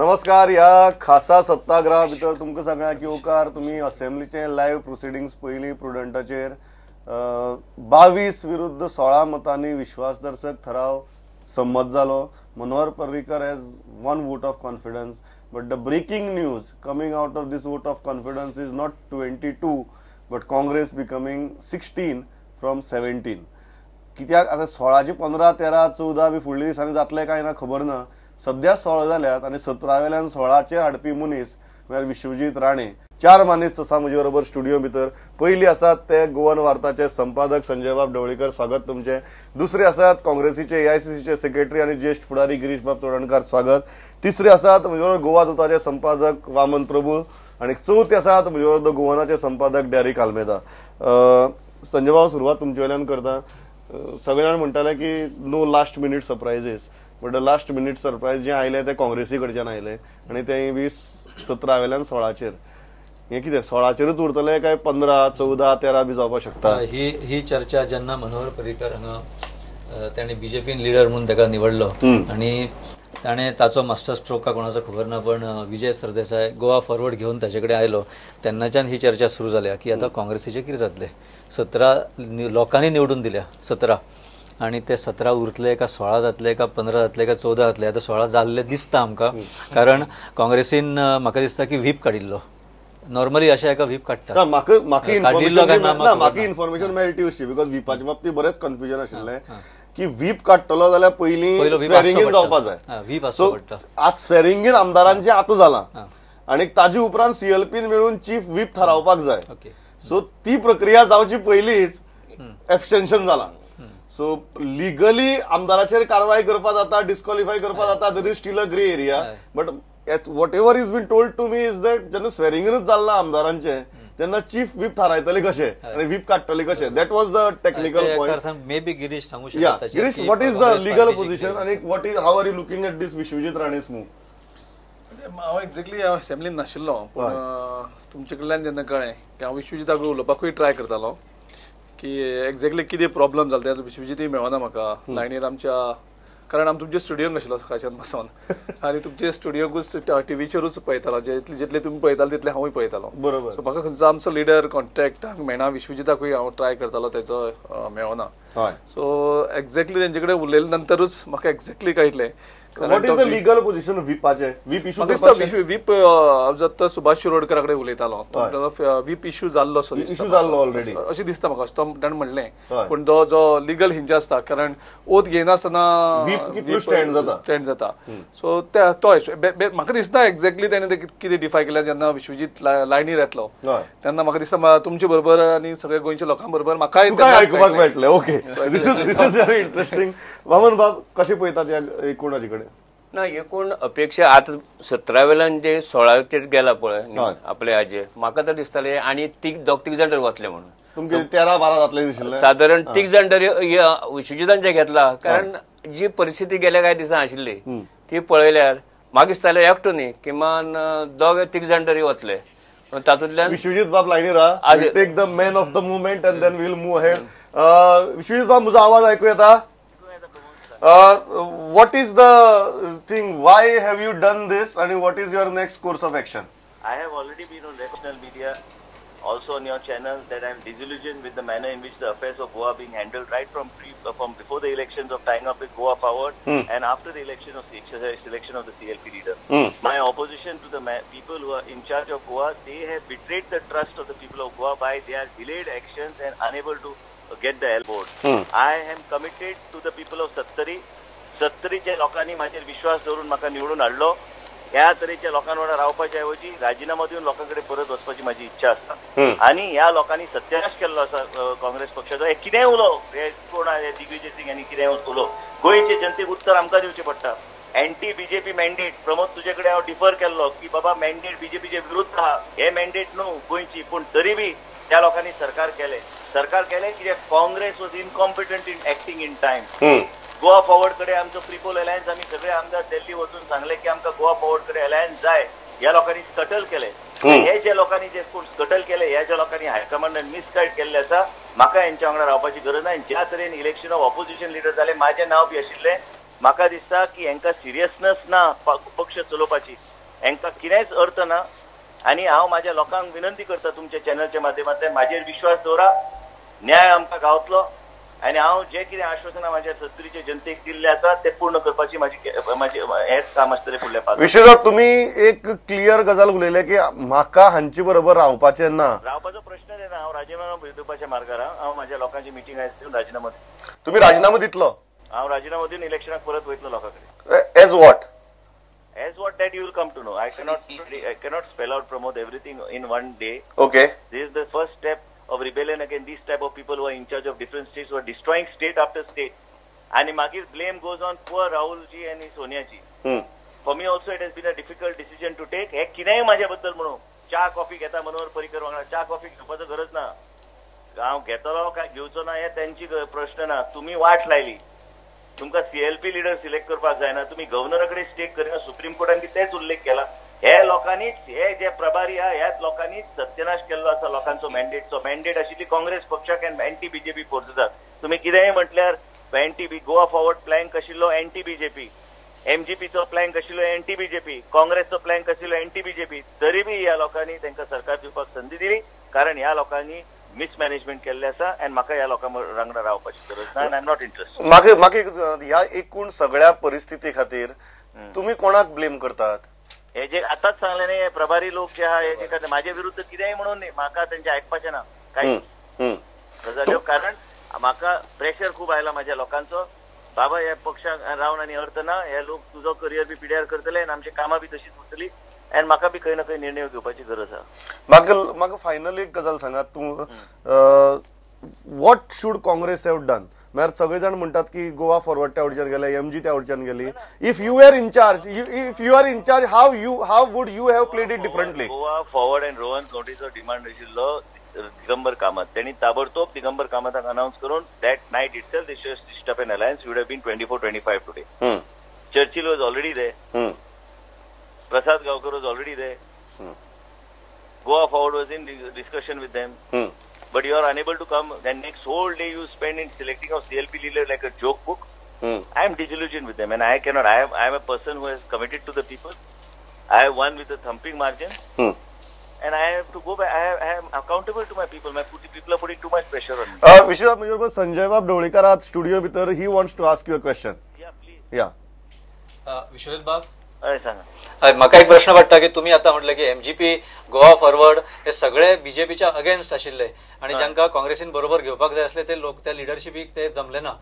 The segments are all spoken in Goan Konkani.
नमस्कार. ह्या खासा सत्ताग्रहा भितर तुमकां सगळ्यांक येवकार. तुमी असेंब्लीचे लायव्ह प्रोसिडिंग्स पयलीं प्रुडंटाचेर 22-16 मतांनी विश्वासदर्शक ठराव संमत जालो. Manohar Parrikar has one vote of confidence, but the breaking news coming out of this vote of confidence is not 22 but Congress becoming 16 from 17. कित्याक आतां 16 15 13 14 बी फुडल्या दिसांनी जातले काय ना खबर ना. सद्या 16 जाल्यात आनी 17 वेल्यान 16चेर हाडपी मनीस म्हळ्यार विश्वजीत राणे. चार मानेस्त आसा म्हजे बरोबर स्टुडियो भितर. पयली आसात ते गोवन वार्ताचे संपादक संजयबाब ढवळीकर, स्वागत तुमचें. दुसरे आसात काँग्रेसीचे AICCचे सेक्रेटरी आनी ज्येश्ठ फुडारी गिरीशबाब चोडणकार, स्वागत. तिसरे आसात म्हजे बरोबर गोवा दूताचे संपादक वामन प्रभू आनी चवथे आसात म्हजे बरोबर गोवनाचे संपादक डॅरिक आल्मेदा. संजयबाब, सुरवात तुमचे वयल्यान करता. सगळे जाण म्हणटाले की no last minute surprises, but the last minute surprise जें आयलें तें काँग्रेसी कडच्यान आयलें आनी तेंय बी 17 वेल्यान 16चेर. हें कितें 16चेरूच उरतलें काय 15 14 13 बी जावपाक शकता? ही ही चर्चा जेन्ना मनोहर पर्रीकर हांगा ताणें बीजेपीन लिडर म्हणून ताका निवडलो आनी ताणें ताचो मास्टर स्ट्रोक का कोणाचो खबर ना, पण विजय सरदेसाय गोवा फॉरवर्ड घेवन ताचे कडेन आयलो तेन्नाच्यान ही चर्चा सुरू जाल्या की आतां काँग्रेसीचें कितें जातलें. 17 लोकांनी निवडून दिल्या 17 आनी ते 17 उरतले का 16 जातले का 15 जातले का 14 जातले. आतां 16 जाल्ले दिसता आमकां, कारण काँग्रेसीन म्हाका दिसता की व्हीप काडिल्लो. नॉर्मली अशें एका व्हीप काडटा. म्हाका इन्फॉर्मेशन मेळटी अशी, because व्हीपाच्या बाबतींत बरेंच कन्फ्युजन आशिल्लें की व्हीप काडटलो जाल्यार पयलीं स्वेरिंग इन जावपा जाय. सो आज स्वेरिंग इन आमदारांचें आतां जालां आनी ताजे उपरांत CLPन मेळून चीफ व्हीप थारावपाक जाय. सो ती प्रक्रिया जावची पयलींच एबस्टेन्शन जालां. सो लिगली आमदाराचेर कारवाय करपा जाता, डिस्क्वॉलिफाय करपा जाता. There is still a grey area, but whatever is been told to me is that जेन्ना स्वेरिंगूच जाल्लां आमदारांचें तेन्ना चीफ व्हीप थारायतले कशे आनी व्हीप काडटले कशे. That was the technical point. May be Girish सांगू शकता. Girish, what is the legal position आनी what is how are you looking at this Vishwajit Rane's move? हांव एक्झॅक्टली असेंब्लीन नाशिल्लो, पूण तुमचे कडल्यान जेन्ना कळ्ळें की हांव विश्वजिताक उलोवपाकूय ट्राय करतालो की एक्झॅक्टली कितें प्रॉब्लम जाता तें. विश्वजितूय मेळना म्हाका लायनीर आमच्या, कारण आमी तुमच्या स्टुडियोंक आशिल्लो सकाळच्यान बसोन आनी तुमच्या स्टुडियोकूच टिवीचेरूच पळयतालो. जितले तुमी पळयताले तितले हांवूय पळयतालो. बरोबर. सो म्हाका खंयचो आमचो लिडर कॉन्टॅक्ट मेळना, विश्वजिताकूय हांव ट्राय करतालो तेचो मेळना. सो एक्झॅक्टली तेंचे कडेन उलयले नंतरूच म्हाका एक्झॅक्टली कळटलें. What is the legal position व्हीपाचें? Whip issue whip जाता सुभाष शिरोडकरा कडेन उलयतालो, व्हीप इश्यू जाल्लो इश्यू जाल्लो ऑलरेडी अशें दिसता म्हाका, तो ताणें म्हणलें. पूण तो जो लिगल हिंज आसता, कारण ओत घेयनासतना व्हीप स्टँड जाता. सो तो म्हाका दिसना एक्झॅक्टली ताणें कितें डिफाय केलें. जेन्ना विश्वजीत लायनीर येतलो तेन्ना म्हाका दिसता तुमचे बरोबर आनी सगळ्या गोंयच्या लोकां बरोबर म्हाकाय आयकुपाक मेळटलें. Okay, this is very interesting. Vaman बाब, कशें पळयतात ह्या एकूण कडेन? ना, एकूण अपेक्षा आतां 17 वेल्यान जे 16चेर गेला पळय आपले हाजे, म्हाका तर दिसताले आनी दोग तीग जाण तरी वतले म्हणून. तुमचे 13 12 जातले दिशिल्ले सादारण, तीग जाण तरी विश्वजितान जे घेतला. कारण जी परिस्थिती गेल्या कांय दिसां आशिल्ली ती पळयल्यार म्हाका दिसताले एकटो न्ही किमान दोग तीग जाण तरी वतले. तातूंतल्यान विश्वजीत बाब लायनीर आहा. Take the man of the movement and then we'll move ahead. Vishwajit बाब, म्हजो आवाज आयकू येता? What is the thing? Why have you done this? And what is your next course of action? I have already been on national media, also on your channel, that I am disillusioned with the manner in which the affairs of Goa are being handled right from before the elections of tying up with Goa Forward and after the election of selection of the CLP leader. My opposition to the people who are in charge of Goa, they have betrayed the trust of the people of Goa by their delayed actions and unable to get the L board. I am committed to the people of Sattari. सत्तरीच्या लोकांनी म्हाजेर विश्वास दवरून म्हाका निवडून हाडलो. ह्या तरेच्या लोकां वांगडा रावपाच्या ऐवजी राजिनामो दिवन लोकां कडेन परत वचपाची म्हाजी इच्छा आसा. आनी ह्या लोकांनी सत्यानाश केल्लो आसा काँग्रेस पक्षाचो. हे कितेंय उलोवप, हे कोण दिग्विजय सिंग हांणी कितेंय उलोवप, गोंयचे जनतेक उत्तर आमकां दिवचें पडटा. एंटी बीजेपी मॅन्डेट, प्रमोद तुजे कडेन हांव डिफर केल्लो की बाबा मॅन्डेट बीजेपीचे विरुद्ध आहा, हे मॅन्डेट न्हू गोंयची, पूण तरी बी त्या लोकांनी सरकार केलें. सरकार केलें कित्याक Congress was incompetent in acting in time. Goa Forward कडेन आमचो प्रिपोल अलायन्स, आमी सगळे आमदार दिल्ली वचून सांगले की आमकां गोवा फॉरवर्ड कडेन अलायन्स जाय. ह्या लोकांनी स्कटल केलें. हे जे लोकांनी जे कोण स्कटल केले, ह्या ज्या लोकांनी हायकमांडान मिसगायड केल्लें आसा, म्हाका हेंच्या वांगडा रावपाची गरज ना. ज्या तरेन इलेक्शन ऑफ ऑपोजिशन लिडर जालें, म्हाजें नांव बी आशिल्लें, म्हाका दिसता की हेंकां सिरियसनेस ना पक्ष चलोवपाची. हांकां कितेंच अर्थ ना. आनी हांव म्हाज्या लोकांक विनंती करता तुमच्या चॅनलच्या माध्यमांतल्यान, म्हाजेर विश्वास दवरा, न्याय आमकां गावतलो आनी हांव जे कितें आश्वासनां म्हाज्या सत्तरीचे जनतेक दिल्ले आसा ते पूर्ण करपाची म्हाजी म्हाजी हेंच काम आसतलें फुडल्या 5. विश्वनाथ, तुमी एक क्लियर गजाल उलयले की म्हाका हांचे बरोबर रावपाचें ना. रावपाचो प्रश्न येना. हांव राजिनामो दिवपाच्या मार्गार आहा. हांव म्हाज्या लोकांची मिटींग आयज दिवन राजिनामो. तुमी राजिनामो दितलो? हांव राजिनामो दिवन इलेक्शनाक परत वयतलो लोकां कडेन. As what? As what that you will come to know. I cannot spell out, Pramod, everything in one day. Okay. This is the first step of rebellion against these type of people who are in charge of different states, who are destroying state after state. And magir blame goes on poor Rahul ji and Sonia ji. For me also it has been a difficult decision to take. हे कितेंय म्हाज्या बद्दल म्हणू, च्या कॉफी घेता मनोहर पर्रीकर वांगडा, च्या कॉफी घेवपाचो गरज ना. हांव घेतलो काय घेवचो ना हे तेंची प्रश्न ना. तुमी वाट लायली. तुमकां सीएलपी लिडर सिलेक्ट करपाक जायना, तुमी गव्हर्नरा कडेन स्टेक करिना. सुप्रीम कोर्टान बी तेच उल्लेख केला. हे लोकांनीच, हे जे प्रभारी आहा ह्याच लोकांनीच सत्यानाश केल्लो आसा लोकांचो मॅन्डेटचो. मॅन्डेट आशिल्ली काँग्रेस पक्षाक आनी एंटी बीजेपी फोर्सेसाक. तुमी कितेंय म्हटल्यार एंटी बी गोवा फॉरवर्ड प्लँक आशिल्लो एंटी बीजेपी, एमजीपीचो प्लँक आशिल्लो एंटी बीजेपी, काँग्रेसचो प्लँक आशिल्लो एंटी बीजेपी. तरी बी ह्या लोकांनी तांकां सरकार दिवपाक संदी दिली, कारण ह्या लोकांनी मिसमॅनेजमेंट केल्लें आसा आनी म्हाका ह्या लोकां वांगडा रावपाची गरज ना आनी I am not interested. म्हाका एक ह्या एकूण सगळ्या परिस्थिती खातीर तुमी कोणाक ब्लेम करतात? हे जे आतांच सांगलें न्ही, हे प्रभारी लोक जे आहा हे जे करता म्हाजे विरुद्ध कितेंय म्हणून न्ही, म्हाका तेंचें आयकपाचें ना कांय गजाल्यो, कारण म्हाका प्रेशर खूब आयला म्हाज्या लोकांचो. बाबा ह्या पक्षाक रावन आनी अर्थ ना, हे लोक तुजो करियर बी पिड्यार करतले आनी आमची कामां बी तशीच उरतली आनी म्हाका बी खंय ना खंय निर्णय घेवपाची गरज आसा. म्हाका फायनली एक गजाल सांगात, तूं what should Congress have done? म्हळ्यार सगळे जाण म्हणटात की गोवा फॉरवर्ड त्या वटच्यान गेले, एमजी त्या वटच्यान गेली. If you are in charge, if you are in charge, how would you have played it differently? Goa Forward and Rohan कवटीचो demand आशिल्लो दिगंबर कामत, त्यांनी ताबडतोब दिगंबर कामताक अनाउन्स करून that night itself they should stitched up an alliance. Would have been 24-25 today. Churchill was already there, Prasad Gaonkar was already there, Goa Forward was in discussion with them. But you are unable to come. The next whole day you spend in selecting of CLP leader like a joke book. I am disillusioned with them and I cannot. I am a person who has committed to the people. I have won with a thumping margin. And I have to go back. I am accountable to my people. My people are putting too much pressure on me. Vishwanath Major, Sanjay Bab Dhavalikar आज studio भितर, he wants to ask you a question. Yeah, please. Yeah. Vishwanath Bab. हय सांगा. म्हाका एक प्रश्न पडटा की तुमी आतां म्हटलें की एमजीपी, गोवा फॉरवर्ड हे सगळे बीजेपीच्या अगेन्स्ट आशिल्ले आनी जांकां काँग्रेसीन बरोबर घेवपाक जाय आसले ते लोक त्या लिडरशिपीक ते जमले ना.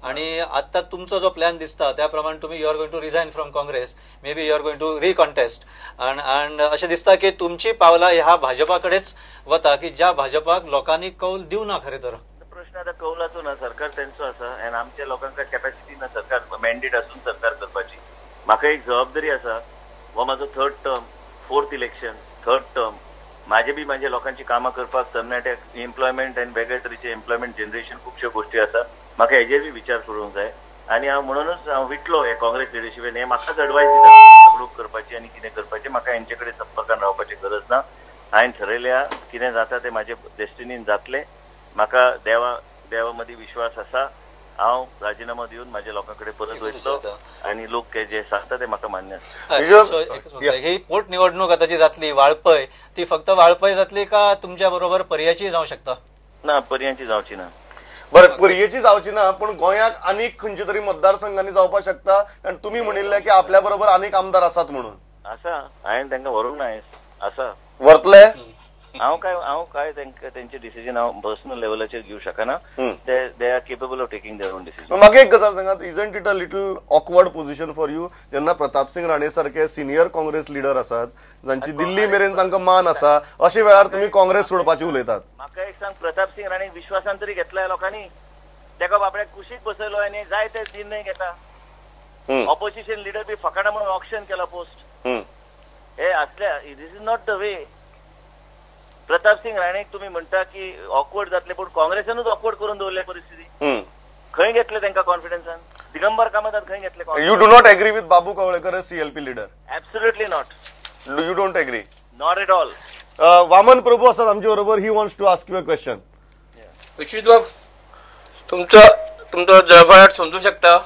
आनी आतां तुमचो जो प्लॅन दिसता त्या प्रमाणे तुमी you are going to resign from Congress, maybe you are going to recontest. And अशें दिसता की तुमची पावलां ह्या भाजपा कडेच वता की ज्या भाजपाक लोकांनी कौल दिवना. खरें तर प्रश्न आतां कौलाचो ना, सरकार तेंचो आसा आनी आमच्या लोकांक कॅपॅसिटी ना सरकार मॅन्डेट आसून सरकार करपाची. म्हाका एक जबाबदारी आसा, हो म्हाजो third term, fourth election, third term. म्हाजे बी म्हाज्या लोकांची कामां करपाक तरणाट्याक एम्प्लॉयमेंट आनी वेगळे तरेचे एम्प्लॉयमेंट जनरेशन खुबश्यो गोश्टी आसा, म्हाका हेजेर बी विचार करूंक जाय. आनी हांव म्हणूनच हांव विटलो हे काँग्रेस लिडरशिपेन. हे म्हाकाच एडवायस दिता वागणूक करपाची आनी कितें करपाचें. म्हाका हेंचे कडेन संपर्कान रावपाची गरज ना. हांवें ठरयल्या कितें जाता तें म्हाजे डेस्टिनीन जातलें. म्हाका देवा मदीं विश्वास आसा. हांव राजिनामो दिवन म्हाज्या लोकां कडेन परत वयतलो आनी लोक जे सांगता ते म्हाका मान्य आसा. ही पोटनिवडणूक आतां जी जातली वाळपय, ती फक्त वाळपय जातली का तुमच्या बरोबर पर्याची जावं शकता? ना, पर्यांची जावची ना. बरं, पर्येची जावची ना, पण गोंयाक आनीक खंयच्या तरी मतदारसंघांनी जावपाक शकता, कारण तुमी म्हणिल्लें की आपल्या बरोबर आनीक आमदार आसात म्हणून. आसा, हांवें तांकां व्हरूंक ना, आसा व्हरतले. हांव काय तेंचे डिसिजन हांव पर्सनल लेवलाचेर घेवं शकना. They are capable of taking their own decision. म्हाका एक गजाल सांगात, isn't it a little awkward position for you जेन्ना प्रतापसिंग राणे सारखे सिनियर काँग्रेस लिडर आसात, जांची दिल्ली मेरेन तांकां मान आसा, अशे वेळार तुमी काँग्रेस सोडपाची उलयतात? म्हाका एक सांग, प्रतापसिंग राणे विश्वासान तरी घेतला लोकांनी, तेका बाबड्याक कुशीक बसयलो आनी जाय ते निर्णय घेता. ऑपोजिशन लिडर बी फकाणां म्हणून ऑक्शन केला पोस्ट. हे असल्या, this is not the way. Pratap Singh राणेक तुम्ही म्हणता की ऑकवर्ड जातले, पूण काँग्रेसानूच ऑकवर्ड करून दवरल्या परिस्थिती. खंय घेतले तांकां कॉन्फिडन्सान? दिगंबर कामतान खंय घेतले? You do not agree with Babu Kavlekar as CLP leader? Absolutely not. You don't agree? Not at all. Vaman Prabhu आसात आमचे बरोबर, he wants to ask you a question. Vishwajit बाब, तुमचो जळफळाट समजू शकता,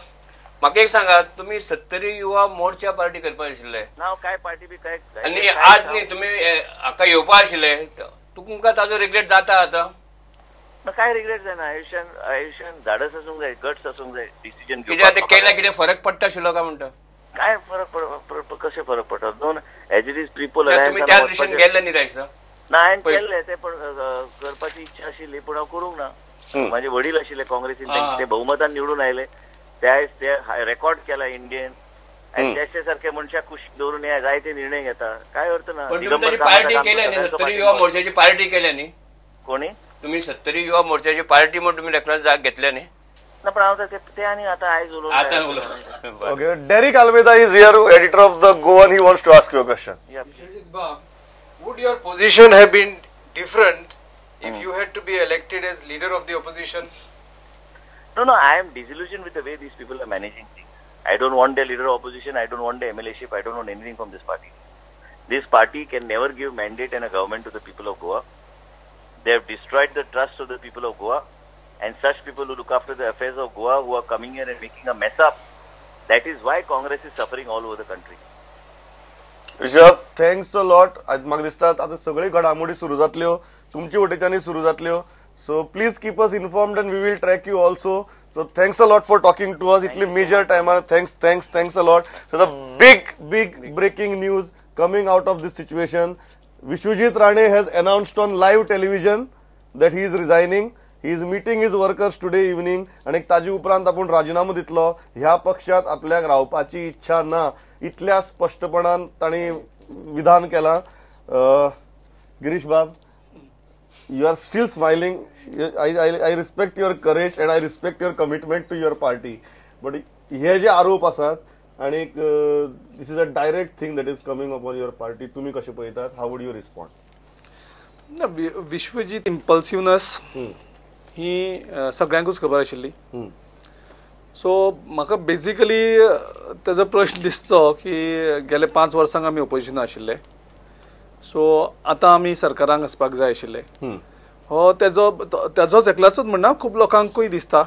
म्हाका एक सांगा, तुमी सत्तरी युवा मोर्चा पार्टी करपाक आशिल्ले ना काय पार्टी बी काय आनी आज न्ही तुमी हाका येवपा आशिल्ले, तुमकां ताजो रिग्रेट जाता आतां? काय रिग्रेट जायना, आयुष्यान आयुष्यान धाडस आसूंक जाय, गट्स आसूंक जाय, डिसिजन कितें आतां केल्यार कितें फरक पडटा आशिल्लो काय म्हणटा? काय फरक कशें फरक पडटा? दोन एज it is प्रिपोल तुमी त्या दिशेन गेल्ले न्ही रायसा? ना हांवें केल्लें तें, पण करपाची इच्छा आशिल्ली पूण हांव करूंक ना. म्हाजे वडील आशिल्ले काँग्रेसीन, ते बहुमतान निवडून आयले, ते आयज ते रेकॉर्ड केला इंडियन, आनी तेचे सारखे मनशाक कुशीक दवरून हे जायते निर्णय घेता, काय अर्थ ना. पण तुमी पार्टी केल्या न्ही, सत्तरी युवा मोर्चाची पार्टी केल्या न्ही? कोणी? तुमी सत्तरी युवा मोर्चाची पार्टी म्हणून तुमी रेकॉर्ड जाग घेतल्या न्ही? ना, पण हांव ते आनी आतां आयज उलोवंक. Okay, Derek Almeida is here, editor of the Goan. He wants to ask you a question. Would your position have been different if you had to be elected as leader of the opposition? No, no, I am disillusioned with the way these people are managing things. I don't want the leader of opposition, I don't want the MLA-ship, I don't want anything from this party. This party can never give mandate and a government to the people of Goa. They have destroyed the trust of the people of Goa, and such people who look after the affairs of Goa, who are coming here and making a mess up, that is why Congress is suffering all over the country. Rishabh, thanks a lot. आज म्हाका दिसता आतां सगळी घडामोडी सुरू जातल्यो, तुमचे वटेच्यानी सुरू जातल्यो. So please keep us informed and we will track you also. So thanks a lot for talking to us. इतली मेजर टायमार thanks thanks thanks a lot. So the big big breaking news coming out of this situation, Vishwajit Rane has announced on live television that he is resigning. He is meeting his workers today evening आनी ताजे उपरांत आपूण राजिनामो दितलो. ह्या पक्षांत आपल्याक रावपाची इच्छा ना, इतल्या स्पश्टपणान तांणी विधान केलां. गिरीश बाब, you are still smiling. I respect your courage and I respect your commitment to your party. But हे जे आरोप आसात आनी this is a direct thing that is coming upon your party, तुमी कशें पळयतात? How would you respond? ना, विश्वजीत इम्पल्सिवनस ही सगळ्यांकूच खबर आशिल्ली. सो म्हाका बेजिकली ताजो प्रश्न दिसतो की गेले 5 वर्सांक आमी ओपोजिशन आशिल्ले, सो आतां आमी सरकारांक वचपाक जाय आशिल्ले. हो तेजो तेजोच एकल्याचोच म्हणना, खूब लोकांकूय दिसता.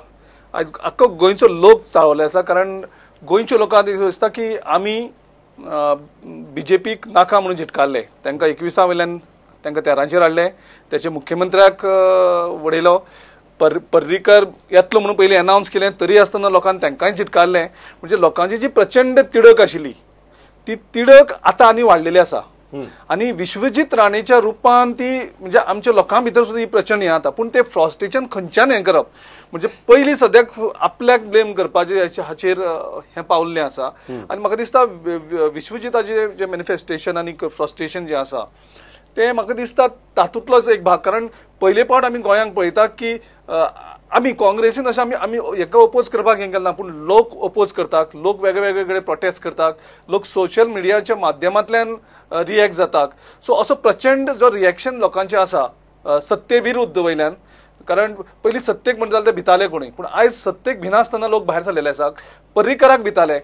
आयज आख्खो गोंयचो लोक चाळवले आसा, कारण गोंयच्या लोकांक दिसता की आमी बीजेपीक नाका म्हणून झिटकारले, तांकां 21 वयल्यान तांकां 13चेर हाडले, तेचे मुख्यमंत्र्याक वडयलो, पर्रीकर येतलो म्हणून पयलीं अनावन्स केलें, तरी आसतना लोकांनी तांकांय झिटकारलें. म्हणजे लोकांची जी प्रचंड तिडक आशिल्ली ती तिडक आतां आनी वाडलेली आसा, आनी विश्वजीत राणेच्या रुपान ती म्हणजे आमच्या लोकां भितर सुद्दां ही प्रचंड हें जाता. पूण तें फ्रस्ट्रेशन खंयच्यान हें करप म्हणजे पयलीं सद्याक आपल्याक ब्लेम करपाचें हाचेर हें पावल्लें आसा. आनी म्हाका दिसता विश्वजिताचें जें मॅनिफेस्टेशन आनी फ्रस्ट्रेशन जें आसा तें म्हाका दिसता तातूंतलोच एक भाग. कारण पयले फावट आमी गोंयांक पळयता की आमी काँग्रेसीन अशें आमी आमी हेका ओपोज करपाक हें केलें ना, पूण लोक ओपोज करतात, लोक वेगळे वेगळे कडेन प्रोटेस्ट करतात, लोक सोशल मिडियाच्या माध्यमांतल्यान रिएक्ट जातात. सो असो प्रचंड जो रिएक्शन लोकांचें आसा सत्ते विरुद्ध वयल्यान, कारण पयलीं सत्तेक म्हणटा जाल्यार ते भिताले कोणी, पूण आयज सत्तेक भिनासतना लोक भायर सरलेले आसा. पर्रीकराक भिताले,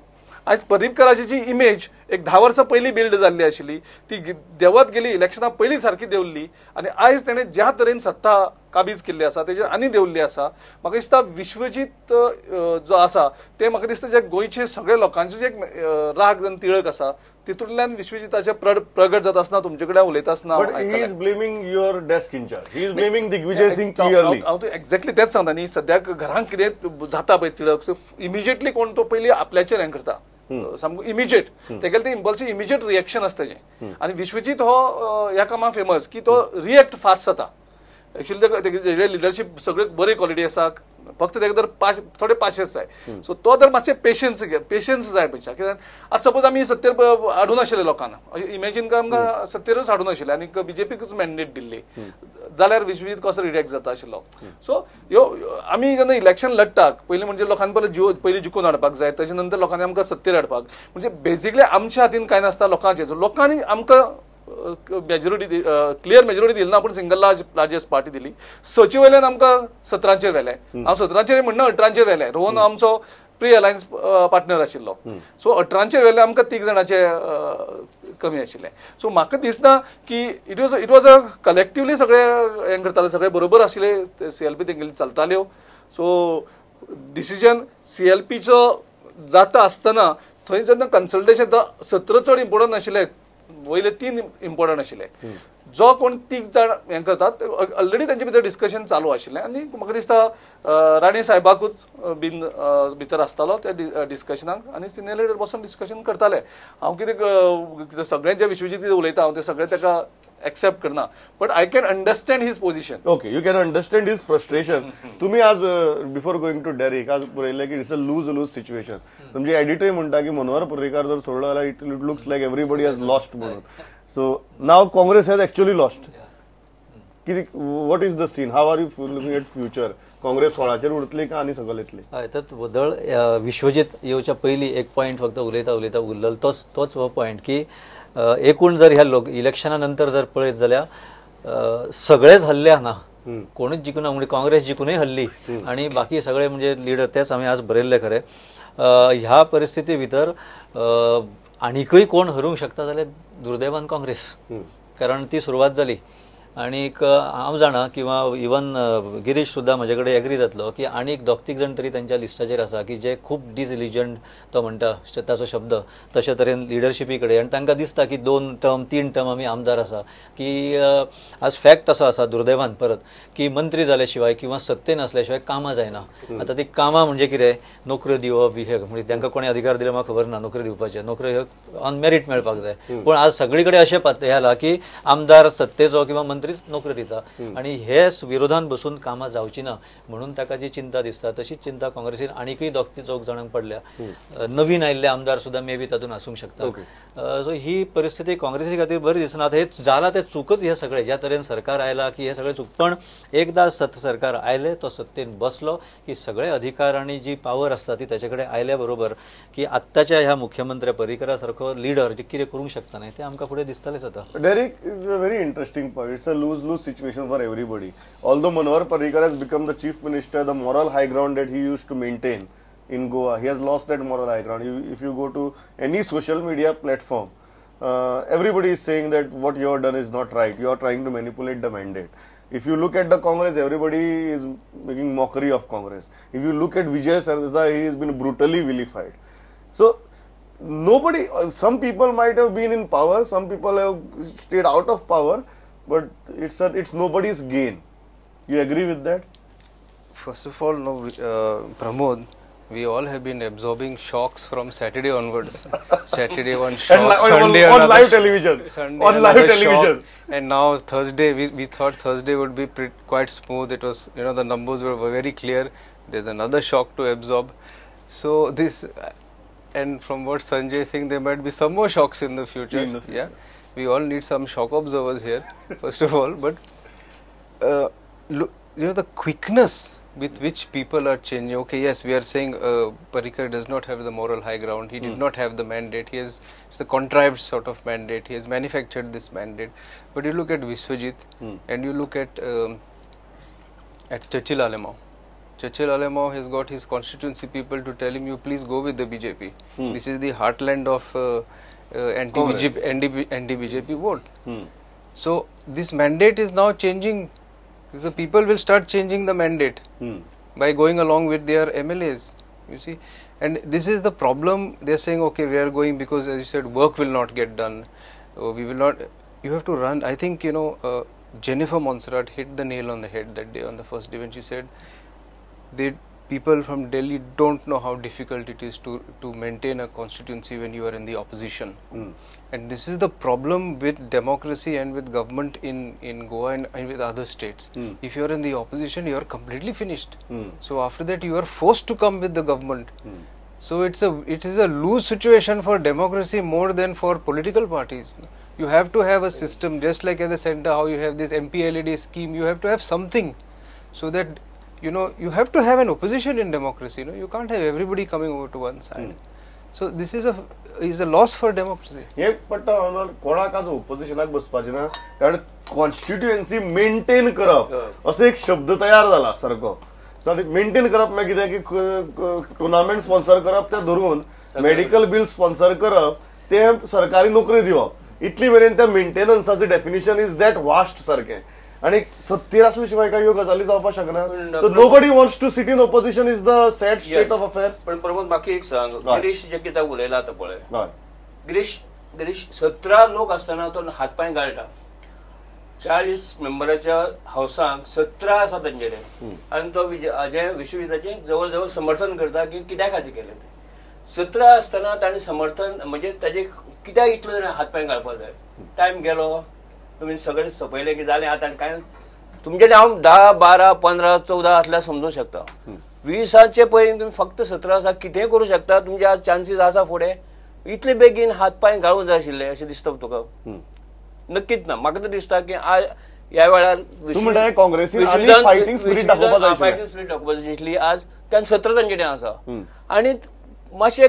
आयज पर्रीकराची जी इमेज एक 10 वर्सां पयलीं बिल्ड जाल्ली आशिल्ली ती देंवत गेली, इलेक्शना पयलीं सारकी देंवल्ली, आनी आयज तेणें ज्या तरेन सत्ता काबीज केल्ली आसा तेजेर आनी देंवल्ली आसा. म्हाका दिसता विश्वजीत जो आसा ते म्हाका दिसता जे गोंयचे सगळे लोकांचे जे एक राग आनी तिडक आसा तितूंतल्यान विश्वजिताचे प्रगट जाता आसतना तुमचे कडेन उलयता आसतना he is blaming your desk incharge, he is blaming Digvijay Singh clearly. हांव एक्झॅक्टली तेच सांगता न्ही, सद्याक घरांत कितें जाता पळय तिडक, इमिजिएटली कोण तो पयलीं आपल्याचेर हें करता, सामको इमिजिएट तेगेलें तें इम्पल्सिव इमिजिएट रिएक्शन आसता तेजें. आनी विश्वजीत हो ह्या कामाक फेमस की तो रिएक्ट फास्ट जाता. एक्चुअली तेजे लिडरशीप सगळे बरी क्वॉलिटी आसा, फक्त तेका तर थोडे पाशेस जाय. सो तो तर मातशें पेशन्स पेशन्स जाय मनशाक. कित्याक आतां सपोज आमी सत्तेर हाडूं नाशिल्ले लोकांना, इमेजीन कर आमकां सत्तेरूच हाडूं नाशिल्ले आनी बीजेपीकूच मॅन्डेट दिल्ली जाल्यार विश्वजीत कसो रिएक्ट जाता आशिल्लो. सो ह्यो आमी जेन्ना इलेक्शन लडटात पयलीं म्हणजे लोकांनी पयलीं जीव पयलीं जिखून हाडपाक जाय, ताजे नंतर लोकांनी आमकां सत्तेर हाडपाक, म्हणजे बेजिकली आमच्या हातीन कांय नासता, लोकांचें. लोकांनी आमकां मेजॉरिटी क्लियर मेजॉरिटी दिली ना, पूण सिंगल लार्जेस्ट पार्टी दिली. 6 वयल्यान आमकां 17चेर व्हेलें, हांव 17चेर म्हणना 18चेर व्हेलें. रोहन आमचो प्री अलायन्स पार्टनर आशिल्लो, सो 18चेर व्हेलें आमकां 3 जाणांचे कमी आशिल्लें. सो म्हाका दिसना की it was a collectively सगळे हें करताले, सगळे बरोबर आशिल्ले, सीएलपी तेंगेली चलताल्यो. सो डिसिजन सीएलपीचो जाता आसतना थंय जेन्ना कन्सल्टेशन 17 चड इम्पॉर्टंट नाशिल्ले, वयले 3 इम्पॉर्टंट आशिल्ले. जो कोण 3 जाण हें करतात ऑलरेडी तांचे भितर डिस्कशन चालू आशिल्लें आनी म्हाका दिसता राणे साहेबाकूच बीन भितर आसतालो त्या डिस्कशनाक आनी सिनियर लिडर बसून डिस्कशन करताले. हांव कितें सगळ्यांचे विश्वजीत कितें उलयता हांव तें सगळें ताका एक्सेप्ट करना, but I can understand his position. Okay, you can understand his frustration. तुम्ही आज बिफोर गोइंग टू डेरिक आज बरयलें की it's a lose lose situation. तुमची एडिटरय म्हणटा की मनोहर पर्रीकार जर सोडलो जाल्यार it looks like everybody has lost म्हणून. So now Congress has actually lost. कितें, what is the scene, how are you looking at future? Congress 16चेर उरतली का आनी सकयल येतली? हय, तर वदळ विश्वजीत येवच्या पयलीं एक पॉयंट फक्त उलयता उलयता उरलो तोच हो पॉयंट की एकूण जर ह्या लोक इलेक्शना नंतर जर पळयत जाल्यार सगळेच हल्ले हांगा, कोणूच जिखूना, म्हणजे काँग्रेस जिखूनय हल्ली आनी बाकी सगळे म्हणजे लिडर, तेच आमी आज बरयल्ले खरें. ह्या परिस्थिती भितर आनीकय कोण हरूंक शकता जाल्यार दुर्दैवान काँग्रेस, कारण ती सुरवात जाली. आनीक हांव जाणा किंवा इवन गिरीश सुद्दां म्हजे कडेन एग्री जातलो की आनीक 2-3 जाण तरी तांच्या लिस्टाचेर आसा की जे खूब डिसइल्युजन तो म्हणटा ताचो शब्द तशे तरेन लिडरशिपी कडेन, आनी तांकां दिसता की 2 टर्म 3 टर्म आमी आमदार आसा की आज फॅक्ट असो आसा दुर्दैवान परत की मंत्री जाल्या शिवाय किंवा सत्तेन आसल्या शिवाय कामां जायना. आतां ती कामां म्हणजे कितें, नोकऱ्यो दिवप, हे म्हणजे तांकां कोणें अधिकार दिलो म्हाका खबर ना, नोकऱ्यो दिवपाचे, नोकऱ्यो ह्यो ऑन मेरीट मेळपाक जाय. पूण आज सगळी कडेन अशें हें जाला की आमदार सत्तेचो किंवा मंत्री नोकरी दिता आनी हे विरोधान बसून कामां जावची ना म्हणून ताका जी चिंता दिसता तशीच चिंता काँग्रेसीन आनीकय 2-3 जाणांक पडल्या. नवीन आयिल्ले आमदार सुद्दां मे बी तातूंत आसूंक शकता. सो ही परिस्थिती काँग्रेसी खातीर बरी दिसना. आतां हे जाला ते चुकच, हे सगळे ज्या तरेन सरकार आयला की हे सगळे चूक, पण एकदा सरकार आयले तो सत्तेन बसलो की सगळे अधिकार आनी जी पावर आसता ती ताचे कडेन आयल्या बरोबर की आत्ताच्या ह्या मुख्यमंत्री पर्रीकरा सारको लिडर जे कितें करूंक शकता न्ही तें आमकां फुडें दिसतलेंच आतां. Derek, it's a very interesting point. It's a lose-lose situation for everybody. Although Manohar Parrikar has become the chief minister, the moral high ground that he used to maintain in Goa, he has lost that moral high ground. If you go to any social media platform, everybody is saying that what you have done is not right. You are trying to manipulate the mandate. If you look at the Congress, everybody is making mockery of Congress. If you look at Vijay Sardesai, he has been brutally vilified. So nobody, some people might have been in power, some people have stayed out of power, but it's nobody's gain. You agree with that? First of all, no, Pramod, we all have been absorbing shocks from Saturday onwards. Saturday one shock, Sunday on live television. Sunday on live television. Shock, and now Thursday, we thought Thursday would be quite smooth. It was, you know, the numbers were very clear. There's another shock to absorb. So this, and from what Sanjay is saying, there might be some more shocks in the future. Yeah, we all need some shock observers here, first of all. But look, you know, the quickness with which people are changing. Okay, yes, we are saying Parrikar does not have the moral high ground. He did not have the mandate. He has, it's a contrived sort of mandate. He has manufactured this mandate. But you look at Vishwajit and you look at Churchill Alemao. Churchill Alemao has got his constituency people to tell him, you please go with the BJP. This is the heartland of anti-BJP vote. So this mandate is now changing. The people will start changing the mandate by going along with their MLAs, you see. And this is the problem. They are saying, okay, we are going because, as you said, work will not get done. We will not. You have to run. I think, you know, Jennifer Monserrat hit the nail on the head that day, on the first day, when she said, the people from Delhi don't know how difficult it is to maintain a constituency when you are in the opposition. And this is the problem with democracy and with government in Goa and with other states. If you are in the opposition, you are completely finished. So after that, you are forced to come with the government. So it is a lose situation for democracy more than for political parties. You have to have a system, just like at the center, how you have this MPLAD scheme, you have to have something so that, you know, you have to have an opposition in democracy. You know, you can't have everybody coming over to one side. So this is a loss for democracy. हे पट्टा कोणाक आज ओपोजिशनाक बसपाचें ना, कारण कॉन्स्टिट्युएन्सी मेंटेन करप असो एक शब्द तयार जाला सारको. मेंटेन करप मागीर कितें की टुर्नामेंट स्पॉन्सर करप, ते धरून मेडिकल बील स्पॉन्सर करप, ते सरकारी नोकरी दिवप, इतली मेरेन त्या मेंटेनन्साचे डेफिनेशन is that vast सारकें. आनी सत्तेर आसले शिवाय काय ह्यो गजाली जावपाक शकना. So nobody wants to sit in opposition is the sad state of affairs. पण प्रमोद म्हाका एक सांग, गिरीश जे कितें उलयला आतां पळय, गिरीश गिरीश 17 लोक आसतना तो हात पांय गाळटा. 40 मेंबराच्या हावसांक 17 आसा तांचे कडेन आनी तो जे विश्वजिताचें जवळ जवळ समर्थन करता की कित्या खातीर केलें तें. 17 आसतना ताणें समर्थन म्हणजे ताजे कित्याक इतलो हात पांय घालपाक जाय. टायम गेलो, तुमी सगळें सोंपयलें की जालें आतां कांय तुमचे हांव 10, 12, 15, 14 आसल्यार समजूंक शकता. 20 पयलीं तुमी फक्त 17 आसा, कितेंय करूं शकता, तुमचे आज चान्सीस आसा फुडें. इतले बेगीन हात पांय घालूंक जाय आशिल्ले अशें दिसता तुका? नक्कीच ना. म्हाका तर दिसता की आज ह्या वेळार फायटींग स्पिरीट दाखोवपाक जाय आशिल्ली. आज त्यान 17 तांचे कडेन आसा आनी मातशे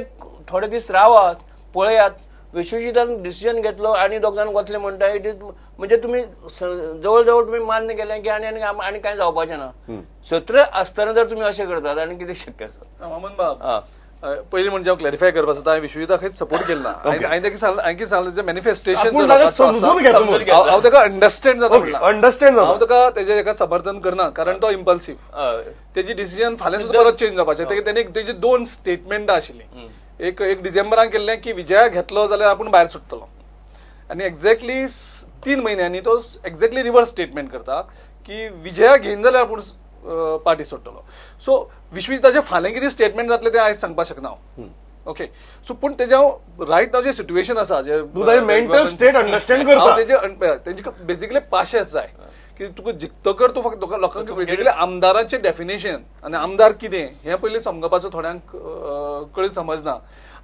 थोडे दीस रावात, पळयात. विश्वजितान डिसिजन घेतलो आनी दोग जाण वतले म्हणटा, it is म्हणजे तुमी जवळ जवळ तुमी मान्य केलें की आनी आनी कांय जावपाचें ना. 17 आसतना जर तुमी अशें करतात आनी कितें शक्य आसा? वामन बाब, पयलीं म्हणजे हांव क्लॅरिफाय करपाक सोदता, हांवें विश्वजिताक खंयच सपोर्ट केलो ना. हांवें ताका सांगलें जें मॅनिफेस्टेशन हांव ताका अंडरस्टँड जाता, अंडरस्टँड हांव ताका तेजें ताका समर्थन करना, कारण तो इम्पल्सीव, तेजी डिसिजन फाल्यां सुद्दां परत चेंज जावपाचें. तेणी तेजी 2 स्टेटमेंटां आशिल्लीं. एक डिसेंबरान केल्लें की विजया घेतलो जाल्यार आपूण भायर सुट्टलो, आनी एक्झॅक्टली 3 म्हयन्यांनी तो एक्झॅक्टली रिवर्स स्टेटमेंट करता की विजया घेयन जाल्यार आपूण पार्टी सोडटलो. सो विश्वजिताचें फाल्यां कितें स्टेटमेंट जातलें तें आयज सांगपाक शकना हांव. ओके, सो पूण तेजें हांव रायट नाव जें सिट्युएशन आसा, जें मेंटल स्टेट अंडरस्टँड करता, तेजें बेजिकली पाशेस जाय की तुका जिखतकर तूं फक्त लोकांक बेजिकली आमदाराचें डेफिनेशन आनी आमदार कितें हें पयलीं समजपाचो थोड्यांक कळी समजना.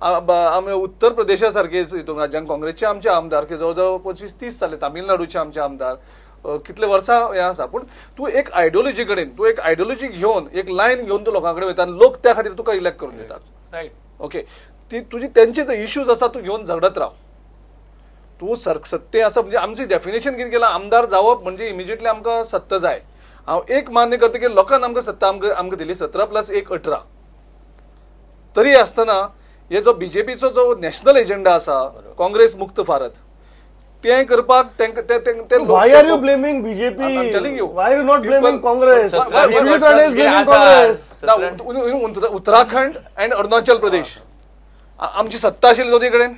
आमी उत्तर प्रदेशा सारके हितून राज्यांत काँग्रेसचे आमचे आमदार की जवळ जवळ 25-30 जाले, तामिळनाडूचे आमचे आमदार कितले वर्सां हें आसा. पूण तूं एक आयडियोलॉजी कडेन, तूं एक आयडियोलॉजी घेवन एक लायन घेवन तूं लोकां कडेन वयता आनी लोक त्या खातीर तुका इलेक्ट करून दितात. रायट, ओके, ती तुजी तेंचे जे इश्यूज आसा तूं घेवन झगडत राव. तूं सत्ते आसा म्हणजे आमची डेफिनेशन कितें केलां, आमदार जावप म्हणजे इमिजिएटली आमकां सत्ता जाय. हांव एक मान्य करता की लोकांक आमकां सत्ता आमकां दिली 17 + 1 18, तरी आसतना हे जो बीजेपीचो जो नॅशनल एजेंडा आसा काँग्रेस मुक्त भारत, तें करपाक तांकां Why are you blaming BJP? I'm telling you. Why are you not blaming Congress? Vishwajit Rane is blaming Congress. Uttarakhand and Arunachal Pradesh आमची सत्ता आशिल्ली दोनी कडेन,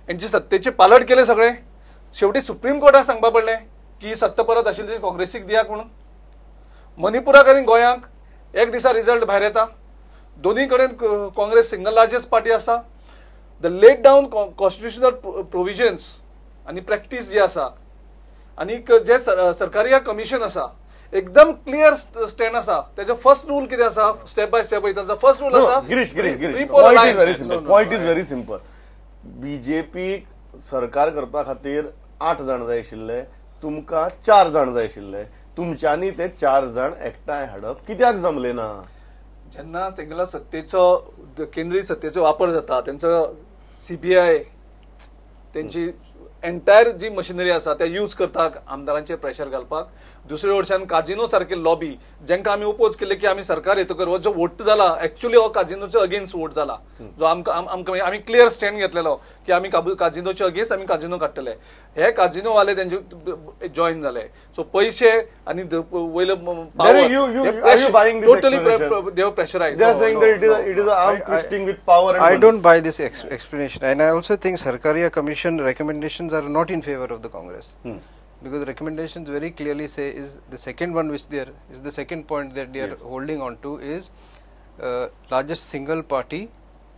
हेंची सत्तेचे पालट केले सगळे. शेवटी सुप्रीम कोर्टाक सांगपा पडलें की सत्ता परत आशिल्ली काँग्रेसीक दियात म्हणून. मणिपुराक आनी गोंयांक एक दिसा रिजल्ट भायर येता, दोनी कडेन काँग्रेस सिंगल लार्जस्ट पार्टी आसा. The laid down constitutional provisions आनी प्रॅक्टीस जी आसा आनी जे सरकारी कमिशन आसा एकदम क्लियर स्टँड आसा. तेजो फर्स्ट रूल कितें आसा, स्टेप बाय स्टेप वयता. फर्स्ट रूल आसा, Girish Girish Girish, point is very simple, point is very simple. बीजेपीक सरकार करपा खातीर 8 जाण जाय आशिल्ले, तुमकां 4 जाण जाय आशिल्ले, तुमच्यांनी ते 4 जाण एकठांय हाडप कित्याक जमलें ना? जेन्ना तेंगेलो सत्तेचो केंद्रीय सत्तेचो वापर जाता, तेंचो सीबीआय तेंची एंटायर जी मशिनरी आसा ते यूज करता आमदारांचेर प्रेशर घालपाक. दुसरे वटेच्यान काजिनो सारके लॉबी जेंका आमी ओपोज केले की आमी सरकार येतकर हो जो वोट जाला एक्चुअली हो काजिनोचो अगेन्स्ट वोट जाला, जो आमकां आमकां आमी क्लियर स्टँड घेतलेलो की आमी काजिनोचे अगेन्स्ट आमी काजिनो काडटले. हे काजिनो वाले तेंचे जॉईन जाले. सो पैसे आनी वयले totally they were pressurise. I don't buy this explanation, and I also think Sarkaria Commission recommendations are not in favor of the Congress. Because the recommendations very clearly say is the second one which they are, is the second point that they are holding on to is largest single party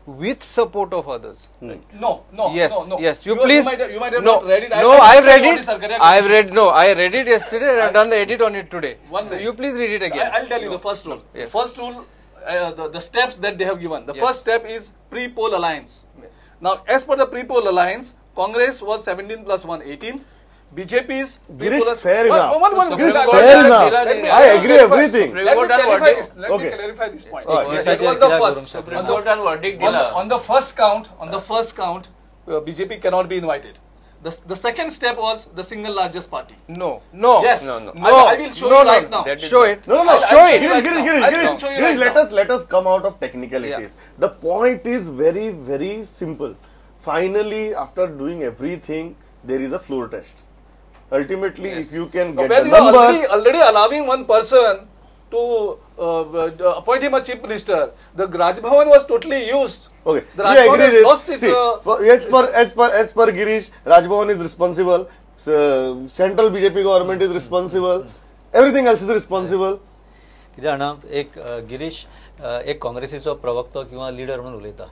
with support of others. Right. No, no, yes, no, no. Yes, you please. You might have no, not read it. No, I've read it. I've read, no, I read it yesterday and I've done the edit on it today. So you please read it again. So I'll tell you the first rule. Yes. First rule, the steps that they have given. The first step is pre-poll alliance. Yes. Now, as per the pre-poll alliance, Congress was 17 + 1, 18. BJP's Girish, fair enough. Girish, fair enough. I agree everything. Let me clarify this point. That was the first. Supreme Court verdict. On the first count, BJP cannot be invited. The second step was the single largest party. No, no, yes, no, no. I will show you right now. Show it. No, no, no. Show it. Girish, Girish, let us come out of technicalities. The point is very, very simple. Finally, after doing everything, there is a floor test. Ultimately, if you can get the numbers, already allowing one person to appoint him a chief minister. The Raj Bhavan was totally used. Okay, the Raj Bhavan has lost its. See, as per Girish, Raj Bhavan is responsible. Central BJP government is responsible. Everything else is responsible. कितें जाणा, एक गिरीश एक काँग्रेसीचो प्रवक्तो किंवा लिडर म्हणून उलयता,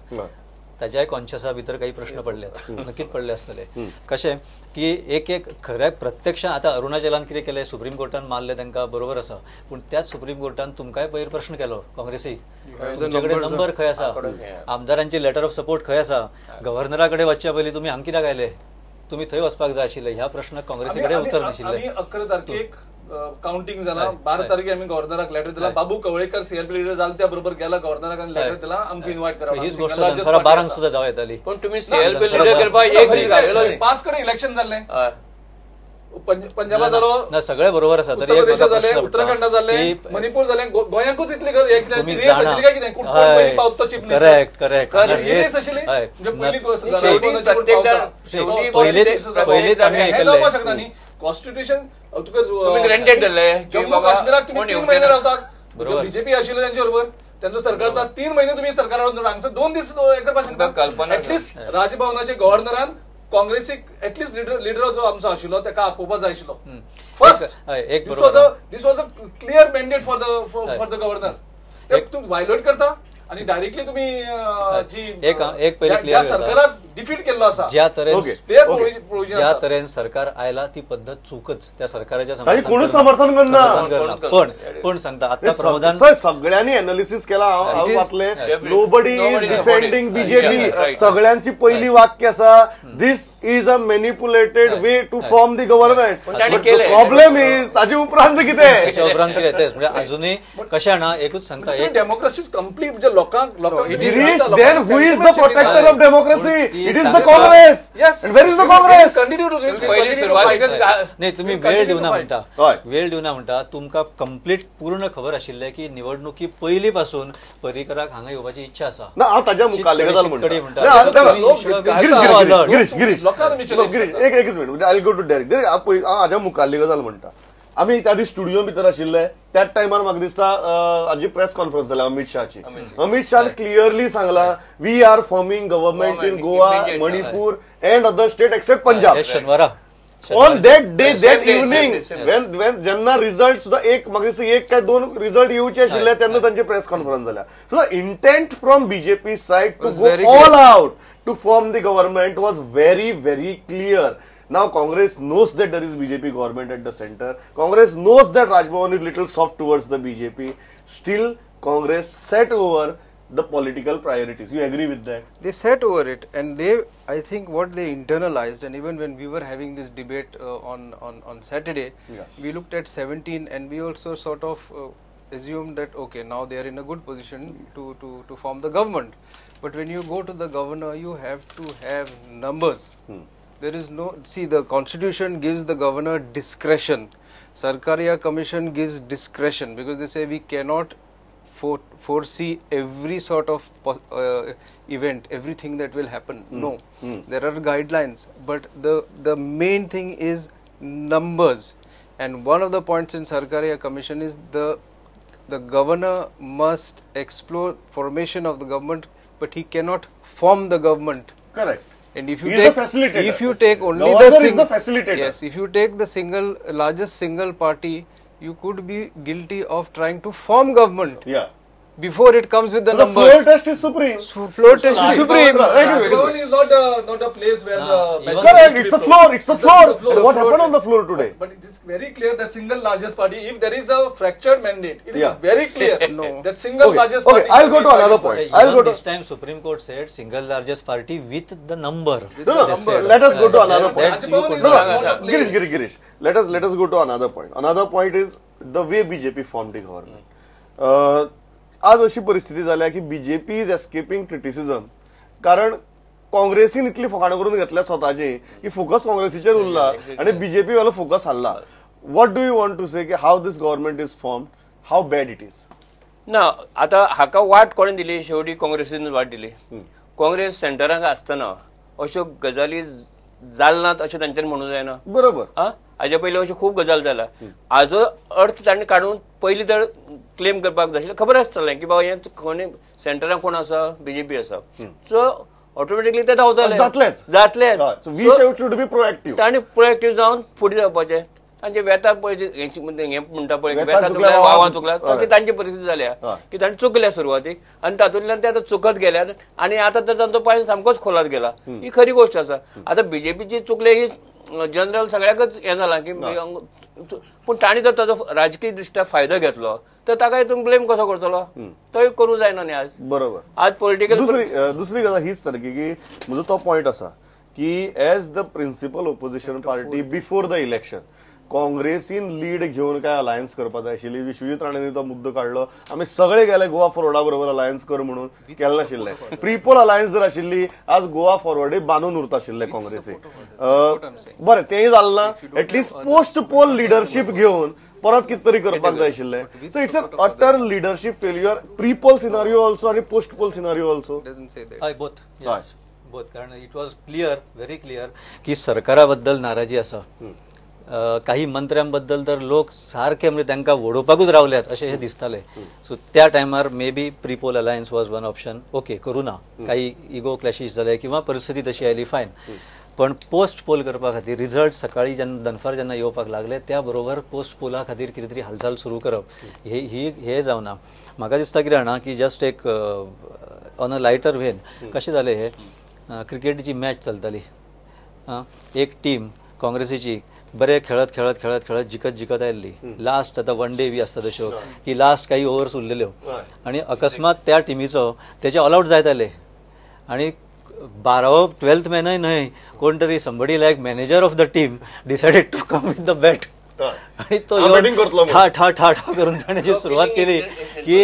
ताज्याय कॉन्शियसा भितर काही प्रश्न पडल्यात, नक्कीच पडले आसतले. कशें की एक एक खऱ्या प्रत्यक्ष आतां अरुणाचलान कितें केलें, सुप्रीम कोर्टान मारलें तांकां, बरोबर आसा, पूण त्याच सुप्रीम कोर्टान तुमकांय पयर प्रश्न केलो काँग्रेसीक, तुमचे कडेन नंबर खंय आसा, आमदारांची लेटर ऑफ सपोर्ट खंय आसा, गव्हर्नरा कडेन वचच्या पयलीं तुमी हांगा कित्याक आयले, तुमी थंय वचपाक जाय आशिल्ले. ह्या प्रश्नाक काँग्रेसी कडेन उत्तर नाशिल्लें. 11 तारखेक काउंटिंग जाला, 12 तारखे आमी गव्हर्नराक लेटर दिला, बाबू कवळेकर सीएलपी लिडर जाल त्या बरोबर गेला गव्हर्नराक आनी लेटर दिला, आमकां इन्वायट करा. हीच गोष्ट दनपारां 12 सुद्धा जावं येताली, पण तुम्ही सीएलपी लिडर करपाक एक दीस घालयलो न्ही. 5 कडेन इलेक्शन जाल्लें, पंजाबा जालो ना, सगळे बरोबर आसा, तरी उत्तराखंडा जाले, मणिपूर जाले, गोंयांकूच इतली रेस आशिल्ली काय कितें, कोण पयलीं पावता chief minister. Correct correct, race आशिल्ली पयलींच आमी जावपाक शकना न्ही. कॉन्स्टिट्यूशन तुका ग्रँटेड दिल्ले, जम्मू काश्मीराक तुमी 3 महिने रावतात, बीजेपी आशिल्ले त्यांच्या बरोबर, त्यांचो सरकार 3 महिने तुम्ही सरकार हांगसर 2 दीस हें करपाक शकता. एटलिस्ट राजभवनाचे गव्हर्नरान काँग्रेसीक एटलिस्ट लिडर जो आमचो आशिल्लो ताका आपोवपाक जाय आशिल्लो. First this was a clear mandate for the governor. तूं व्हायलेट करता आणि डायरेक्टली तुम्ही जी एक पहिले सरकाराक डिफीट केल्लो आसा, ज्या तरेन ज्या तरेन सरकार आयला ती पद्धत चूकच, त्या सरकाराच्या कोणूच समर्थन करना. पण पण सांगता आता प्रमोदान सगळ्यांनी एनालिसिस केला, हांव वाचलें, नोबडी is defending BJP. सगळ्यांची पहिली वाक्य आसा, this is a manipulated way to form the government. Problem is ताजे उपरांत कितें, ताच्या उपरांत कितें तेच म्हणजे अजूनय कशें ना, एकूच सांगता, एक डेमोक्रेसी कंप्लीट म्हणजे Girish, then who is the protector of democracy? It is the Congress. Yes. And where is the Congress? Continue to this. नाही, तुम्ही वेळ दिवना म्हणटा, वेळ दिवना म्हणटा, तुमकां कंप्लीट पूर्ण खबर आशिल्लें की निवडणुकी पयलीं पासून पर्रीकराक हांगा येवपाची इच्छा आसा. ना, हांव ताज्या मुखाल्ली गजाल म्हणटा. गिरीश गिरीश गिरीश एकच minute, I go to direct. हांव हाज्या मुखाल्ली गजाल म्हणटा. आमी त्या दीस स्टुडियो भितर आशिल्ले त्याच टायमार म्हाका दिसता हाजी प्रेस कॉन्फरन्स जाल्या अमित शहाची. अमित शहान क्लियरली सांगला, we are forming government in Goa, Manipur and other state except Punjab. शनिवारा on that day, that evening when जेन्ना रिजल्ट सुद्धा एक म्हाका दिसता 1 काय 2 रिजल्ट येवचे आशिल्ले तेन्ना तांची प्रेस कॉन्फरन्स जाल्या. So the intent from BJP side to go all out to form the government was very very clear. Now Congress knows that there is BJP government at the center. Congress knows that Raj Bhavan is little soft towards the BJP. Still, Congress set over the political priorities. You agree with that? They set over it, and they, I think, what they internalized, and even when we were having this debate on Saturday, yeah, we looked at 17, and we also sort of assumed that okay, now they are in a good position to form the government. But when you go to the governor, you have to have numbers. There is no, see, the constitution gives the governor discretion. Sarkaria Commission gives discretion because they say we cannot foresee every sort of event, everything that will happen. No, there are guidelines, but the main thing is numbers. And one of the points in Sarkaria Commission is the governor must explore formation of the government, but he cannot form the government. Correct. And if you take, if you take only the facilitator. Yes, if you take the single largest single party, you could be guilty of trying to form government. Yeah. Before it comes with the numbers. The floor test is supreme. Floor test is supreme. Raj is not a place where the correct. It's the floor. It's the floor. What happened on the floor today? But it is very clear the single largest party. If there is a fractured mandate, it is very clear. No. That single largest party. Okay, I'll go to another point. I'll go to this time Supreme Court said single largest party with the number. No, no. Let us go to another point. No, Girish, Girish, Girish. Let us go to another point. Another point is the way BJP formed the government. आज अशी परिस्थिती जाल्या की बीजेपी is escaping criticism, कारण काँग्रेसीन इतली फकाणां करून घेतल्या स्वताची की फोकस काँग्रेसीचेर उरला आनी बीजेपी वालो फोकस हाल्ला. What do you want to say की how this government is formed, how bad it is? ना आता हाका वाट कोणें दिली? शेवटी काँग्रेसीन वाट दिली. काँग्रेस सेंटराक आसतना अश्यो गजाली जालनात अशें तांच्यानी म्हणूंक जायना. बरोबर. हाजे पयलीं अश्यो खूब गजाल जाला. हाजो अर्थ तांणी काडून पयलीं तर क्लेम करपाक जाय आशिल्लें. खबर आसतलें की बाबा हें कोणी सेंटरान कोण आसा, बीजेपी आसा, सो ऑटोमॅटिकली ते धांवतले, जातलेच. तांणी प्रोएक्टीव जावन फुडें जावपाचें. तांचे वेता पळय हें म्हणटा पळय, वेता चुकल्या वावा चुकला, तशी तांची परिस्थिती जाल्या की तांणी चुकल्या सुरवातीक आनी तातूंतल्यान ते आतां चुकत गेल्यात आनी आतां तर तांचो पांय सामकोच खोलात गेला. ही खरी गोश्ट आसा. आतां बीजेपीची चुकले ही जनरल सगळ्याकच हें जालां की, पूण तांणी जर ताजो राजकीय दृश्ट्या फायदो घेतलो तर ताका तुमी ब्लेम कसो करतलो? तोय करूं जायना न्ही आज. बरोबर. आज पॉलिटिकल दुसरी गजाल हीच सारकी की म्हजो तो पॉयंट आसा की as the principal opposition party before the election काँग्रेसीन लीड घेवन काय अलायन्स करपाक जाय आशिल्ली. विश्वजीत राणेंनी तो मुद्दो काडलो, आमी सगळे गेले गोवा फॉरवर्डा बरोबर अलायन्स कर म्हणून, केलें नाशिल्लें. प्रीपोल अलायन्स जर आशिल्ली आज गोवा फॉरवर्डूय बांदून उरता आशिल्लें काँग्रेसीक. बरें, तेंय जालें ना, एटलिस्ट पोस्ट पोल leadership घेवन परत कितें तरी करपाक जाय आशिल्लें. So it's an utter leadership failure, pre poll scenario also आनी पोस्ट पोल सिनारियो ऑल्सो. हय, बोथ. बोथ, कारण it was clear, very clear की सरकारा बद्दल नाराजी आसा. काही मंत्र्यांबद्दल तर लोक सारखे म्हणजे तांकां वडोवपाकूच रावल्यात अशें हे दिसताले. सो त्या टायमार maybe prepoll alliance was one option. Okay, करूं ना, काही इगो क्लॅशीस जाले किंवा परिस्थिती तशी आयली, फायन. पण पोस्ट पोल करपा खातीर रिझल्ट सकाळी जेन्ना दनपार जेन्ना येवपाक लागले त्या बरोबर पोस्ट पोला खातीर कितें तरी हालचाल सुरू करप हे ही हे जावना. म्हाका दिसता कितें जाणा की जस्ट एक ऑन अ लायटर when कशें जालें, हे क्रिकेटीची मॅच चलताली, एक टीम काँग्रेसीची बरे खेळत खेळत खेळत खेळत जिखत जिखत आयिल्ली, लास्ट आतां वन डे बी आसता तश्यो की लास्ट काही ओवर्स उरलेल्यो आनी अकस्मात त्या टिमीचो तेजे ऑल आवट जायत आयले आनी 12वो 12th मॅनय न्हय, कोण तरी somebody like manager of the team decided to come with the bat आणि तो ठा ठा ठा ठा करून ताणें जी सुरवात केली की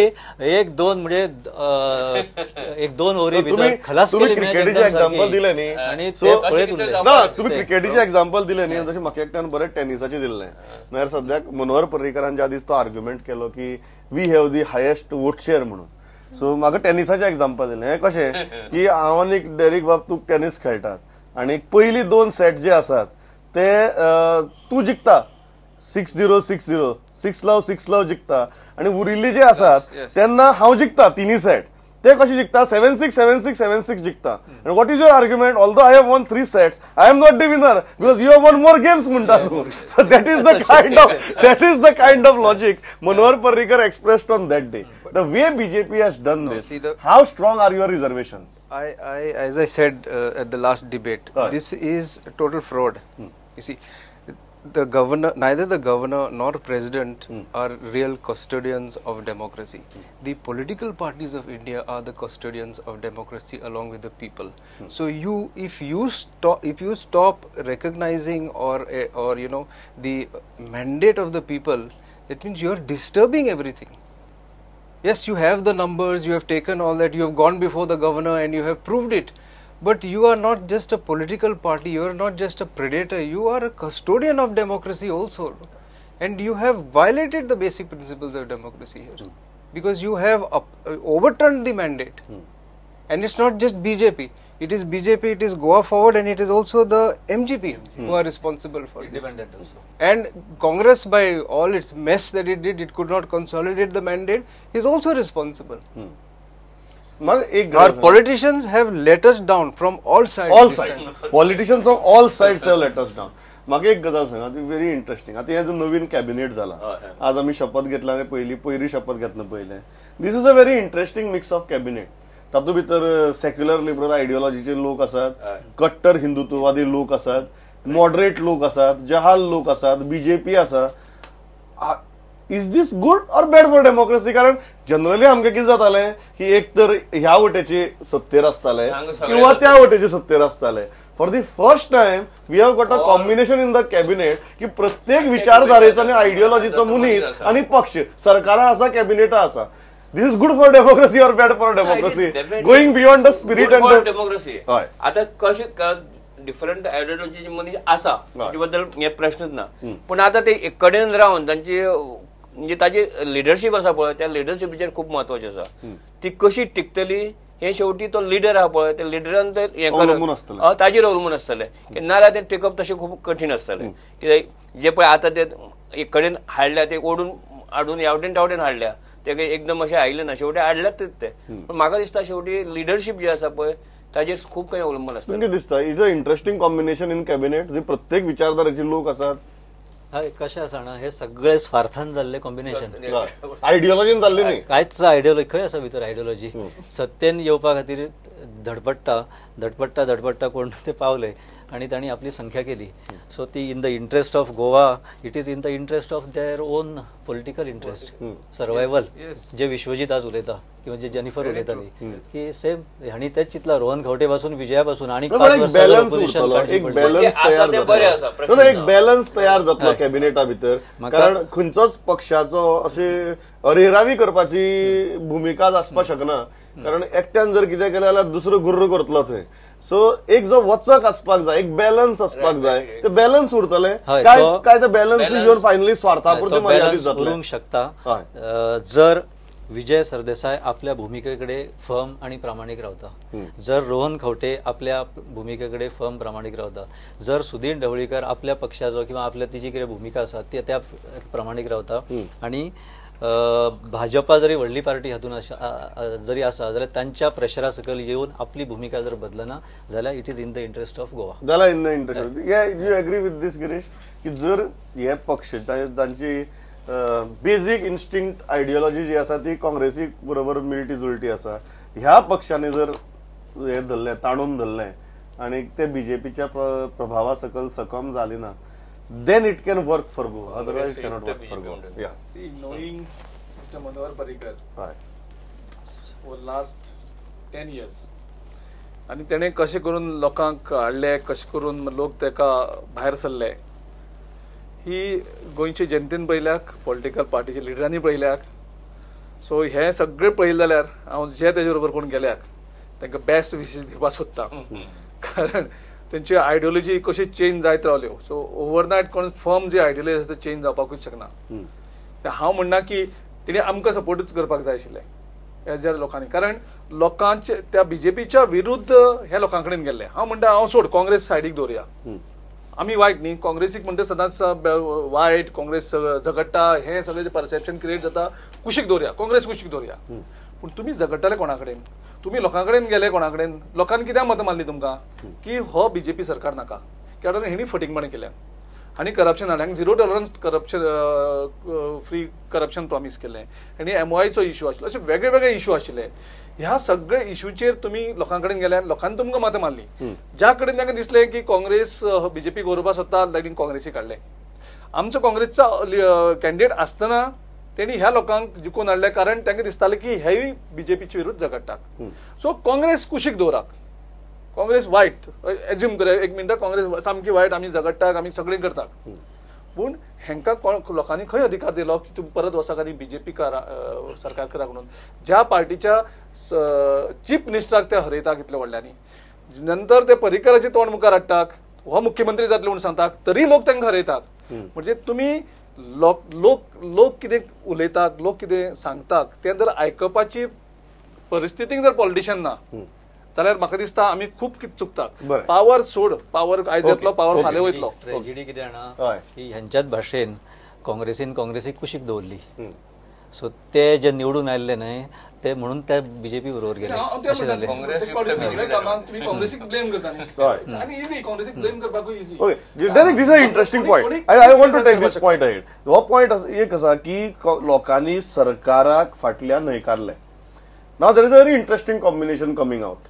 एक दोन म्हणजे एक दोन ओव्हरी भितर खलास केली. क्रिकेटीचें एग्जाम्पल दिलें न्ही आनी ते पळयत उरले. ना, तुमी क्रिकेटीचें एग्जाम्पल दिलें न्ही, जशें म्हाका एकट्यान बरें टेनिसाचें दिल्लें. म्हळ्यार सद्याक मनोहर पर्रीकरान ज्या दीस तो आर्ग्युमेंट केलो की we have the highest vote share म्हणून, सो म्हाका टेनिसाचें एग्जाम्पल दिलें. हें कशें की हांव आनी डेरीक बाब तूं टेनीस खेळटात आनी पयली दोन सेट जे आसात ते तूं जिखता 6-0 6-0 6-0 6-0 जिखता आनी उरिल्ली जे आसात तेन्ना हांव जिखता तिनी सेट. ते कशे जिखता 7-6 7-6 7-6 जिखता. आनी what is your argument? Although I have won 3 sets I am not the winner because you have won more games म्हणटा तूं. So that is the kind of logic Manohar Parrikar expressed on that day. The way BJP has done this, how strong are your reservations? I as I said at the last debate, this is total fraud. You see, the governor, neither the governor nor president are real custodians of democracy. The political parties of India are the custodians of democracy along with the people. So you, if you stop recognizing or you know the mandate of the people, that means you are disturbing everything. Yes, you have the numbers, you have taken all that, you have gone before the governor and you have proved it. But you are not just a political party, you are not just a predator, you are a custodian of democracy also. And you have violated the basic principles of democracy here. Because you have overturned the mandate. And it's not just BJP. It is BJP, it is Goa Forward, and it is also the MGP who are responsible for this. Independent also. And Congress, by all its mess that it did, it could not consolidate the mandate, is also responsible. Our politicians have let us down from all sides. All sides. Politicians from all sides have let us down. म्हाका एक गजाल सांगा, ती व्हेरी इंटरेस्टिंग. आतां हें नवीन कॅबिनेट जाला, आज आमी शपथ घेतला आनी पयली शपथ घेतना पयलें, this is a very interesting mix of cabinet. तातूंत भितर सेक्युलर लिबरल आयडियोलॉजीचे लोक आसात, कट्टर हिंदुत्ववादी लोक आसात, मॉडरेट लोक आसात, जहाल लोक आसात, बीजेपी आसा. Is this good or bad for democracy? कारण जनरली आमकां कितें जातालें की एक तर ह्या वटेचे सत्तेर आसताले किंवा त्या वटेचे सत्तेर आसताले. For the first time we have got a combination in the cabinet की प्रत्येक विचारधारेचो आनी आयडियोलॉजीचो मनीस आनी पक्ष सरकारां आसा, कॅबिनेटां आसा. This is good for democracy or bad for democracy? Going beyond the spirit and for democracy. आतां कशें डिफरंट आयडियोलॉजीचे मनीस आसा ताचे बद्दल हे प्रश्नच ना, पूण आतां ते एक कडेन रावन तांची म्हणजे ताजी लिडरशीप आसा पळय, त्या लिडरशिपीचेर खूब म्हत्वाचें आसा. ती कशी टिकतली हे शेवटी तो लिडर आहा पळय त्या लिडरान ते हें करप ताजेर अवलंबून आसतलें की नाजाल्यार तें टेकअप तशें खूब कठीण आसतलें. कित्याक जे पळय आतां ते एक कडेन हाडल्या ते ओडून हाडून यावटेन तावटेन हाडल्या ते एकदम अशें आयले ना, शेवटी हाडल्यात ते. पण म्हाका दिसता शेवटी लिडरशीप जी आसा पळय ताजेर खूब काही अवलंबून आसता. तुमकां दिसता is a interesting combination in cabinet जे प्रत्येक विचारधारेचे लोक आसात. हय, कशें आसा ना, हे सगळे स्वार्थान जाल्ले कॉम्बिनेशन, आयडियोलॉजीन जाल्ले न्ही, कांयच आयडियोलॉजी खंय आसा भितर. आयडियोलॉजी सत्तेन येवपा खातीर धडपडटा धडपडटा धडपडटा कोण ते पावले आनी तांणी आपली संख्या केली. सो ती in the interest of Goa, it is in the interest of their own political interest survival. जे विश्वजीत आज उलयता किंवा जे जेनिफर उलयताली की सेम हांणी तेच चिंतला, रोहन खंवटे पासून विजया पासून आनी एक बॅलन्स तयार जातलो कॅबिनेटा भितर, कारण खंयचोच पक्षाचो अशी अरेरावी करपाची भुमिका आसपाक शकना, कारण एकट्यान जर कितें केलें जाल्यार दुसरो गुर्र करतलो थंय. सो एक जो वचक आसपाक जाय, एक बॅलन्स आसपाक जाय, ते बॅलन्स उरतले काय ते बॅलन्स घेवन फायनली स्वार्था पुरते मर्यादीत जातले उरूंक शकता जर विजय सरदेसाय आपल्या भुमिकेकडे फर्म आणि प्रामाणिक रावता, जर रोहन खंवटे आपल्या भुमिकेकडे फर्म प्रामाणिक रावता, जर सुधीर ढवळीकर आपल्या पक्षाचो किंवा आपल्या तिची कितें भुमिका आसा ती त्या प्रामाणिक रावता, आणि भाजपा जरी व्हडली पार्टी हातून जरी आसा जाल्यार तांच्या प्रेशरा सकयल येवन आपली भुमिका जर बदलना जाल्यार it is in the interest of Goa. जाल्यार in the interest. You agree with this Girish की जर हे पक्ष जांची बेजीक इन्स्टिंक्ट आयडियोलॉजी जी आसा ती काँग्रेसी बरोबर मेळटी जुळटी आसा, ह्या पक्षांनी जर हे धरलें, ताणून धरलें आनी ते बीजेपीच्या प्रभावा सकयल सकम जाली ना, then it can work for Goa, otherwise it cannot work for Goa. Yeah. See, knowing Mr. Manohar Parrikar for last 10 years, आणि त्याने कशें करून लोकांक हाडले, कशें करून लोक तेका भायर सरले, ही गोंयचे जनतेन पळयल्याक, पॉलिटिकल पार्टीच्या लिडरांनी पळयल्याक. सो हे सगळे पळयलें जाल्यार हांव जे तेजे बरोबर कोण गेल्याक तांकां बेस्ट विशीस दिवपाक सोदता, कारण तेंची आयडियोलॉजी कशी चेंज जायत रावल्यो. सो ओवरनायट कोण फर्म जी आयडियोलॉजी आसा ते चेंज जावपाकूच शकना. हांव म्हणना की तेणी आमकां सपोर्टूच करपाक जाय आशिल्लें एज लोकांनी, कारण लोकांचे त्या बीजेपीच्या विरुद्ध ह्या लोकां कडेन गेल्ले. हांव म्हणटा हांव सोड काँग्रेस सायडीक दवरुया, आमी वायट न्ही, काँग्रेसीक म्हणटा सदांच वायट, काँग्रेस झगडटा, हें सगळें परसेप्शन क्रिएट जाता, कुशीक दवरुया, काँग्रेस कुशीक दवरुया. पूण तुमी झगडटाले कोणा कडेन, तुमी लोकां कडेन गेले कोणा कडेन, लोकांनी कित्याक मतां मारली तुमकां की हो बीजेपी सरकार नाका, कारण हेणी फटींगपणां केल्या, आनी करप्शन हाडलें, zero tolerance corruption free corruption promise केलें, आनी एमओआयचो इशू आशिल्लो, अशे वेगळे वेगळे इशू आशिल्ले. ह्या सगळे इशूचेर तुमी लोकां कडेन गेले, लोकांनी तुमकां मतां मारली. ज्या कडेन तांकां दिसलें की काँग्रेस बीजेपी गोरोवपाक सोदता, तांणी काँग्रेसी काडलें. आमचो काँग्रेसचो कॅन्डिडेट आसतना तेणी ह्या लोकांक जिखून हाडले, कारण तांकां दिसतालें की हेय बीजेपीचे विरुद्ध झगडटात. सो काँग्रेस कुशीक दवरात, काँग्रेस वायट एज्युम कर एक मिनट, काँग्रेस सामकी वायट, आमी झगडटात, आमी सगळें करतात, पूण हेंकां लोकांनी खंय अधिकार दिलो की तुमी परत वचात आनी बीजेपी सरकार करा म्हणून? ज्या पार्टीच्या चीफ मिनिस्टराक ते हरयतात इतल्या व्हडल्यांनी, नंतर ते पर्रीकराचे तोंड मुखार हाडटात, हो मुख्यमंत्री जातले म्हणून सांगतात, तरी लोक तांकां हरयतात. म्हणजे तुमी लोक लोक लोक कितें उलयतात, लोक कितें सांगतात तें जर आयकपाची परिस्थितीक जर पॉलिटिशियन ना जाल्यार म्हाका दिसता आमी खूब कितें चुकतात. पावर सोड, पावर आयज येतलो, पावर फाल्यां वयतलो. ट्रेजिडी कितें जाणा की ह्यांच्याच भाशेन काँग्रेसीन काँग्रेसीक कुशीक दवरली, सो ते जे निवडून आयिल्ले न्हय ते म्हणून ते बीजेपी बरोबर गेले. अशें जालें. काँग्रेसीक ब्लेम करता आनी इजी, काँग्रेसीक ब्लेम करपाकूय easy. Okay, direct this a interesting point, I want to take this point ahead. हो पॉयंट एक आसा की लोकांनी सरकाराक फाटल्यान न्हयकारलें. Now there is a very interesting combination coming out.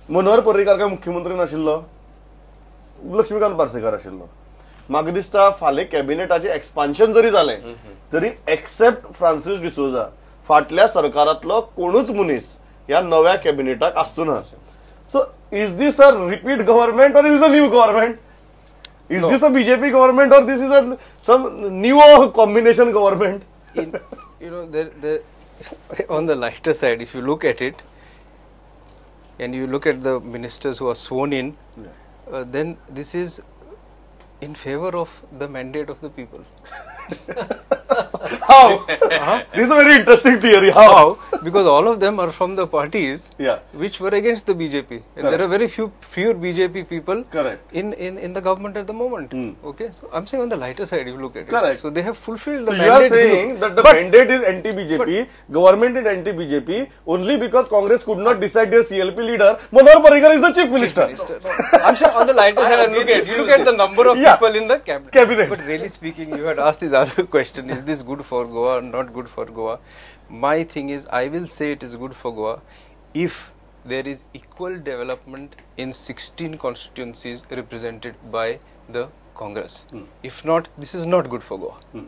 Manohar Parrikar काय मुख्यमंत्री नाशिल्लो, लक्ष्मीकांत पार्सेकर आशिल्लो. म्हाका दिसता फाल्यां कॅबिनेटाचें एक्सपान्शन जरी जालें तरी एक्सेप्ट फ्रांसीस डिसोजा फाटल्या सरकारांतलो कोणूच मनीस ह्या नव्या कॅबिनेटाक आसचो ना. So is this a repeat government or is a new government? Is this a BJP government or this is a some new combination government? You know, there on the lighter side, if you look at it and you look at the ministers who are sworn in, then this is in favor of the mandate of the people. How? This is a very interesting theory. How? Because all of them are from the parties Yeah. which were against the BJP. And Correct. there are very few BJP people Correct. in the government at the moment. Okay, so I'm saying on the lighter side, if you look at it. Correct. So they have fulfilled the So you mandate. are saying that the mandate is anti-BJP, government is anti-BJP, only because Congress could not decide their CLP leader, Manohar Parrikar is the chief minister. I'm saying on the lighter side, and look at you look at the number of Yeah. people in the cabinet. Cabinet. But really speaking, you had asked this other question: is this good for Goa or not good for Goa? My thing is, I will say it is good for Goa if there is equal development in 16 constituencies represented by the Congress. If not, this is not good for Goa.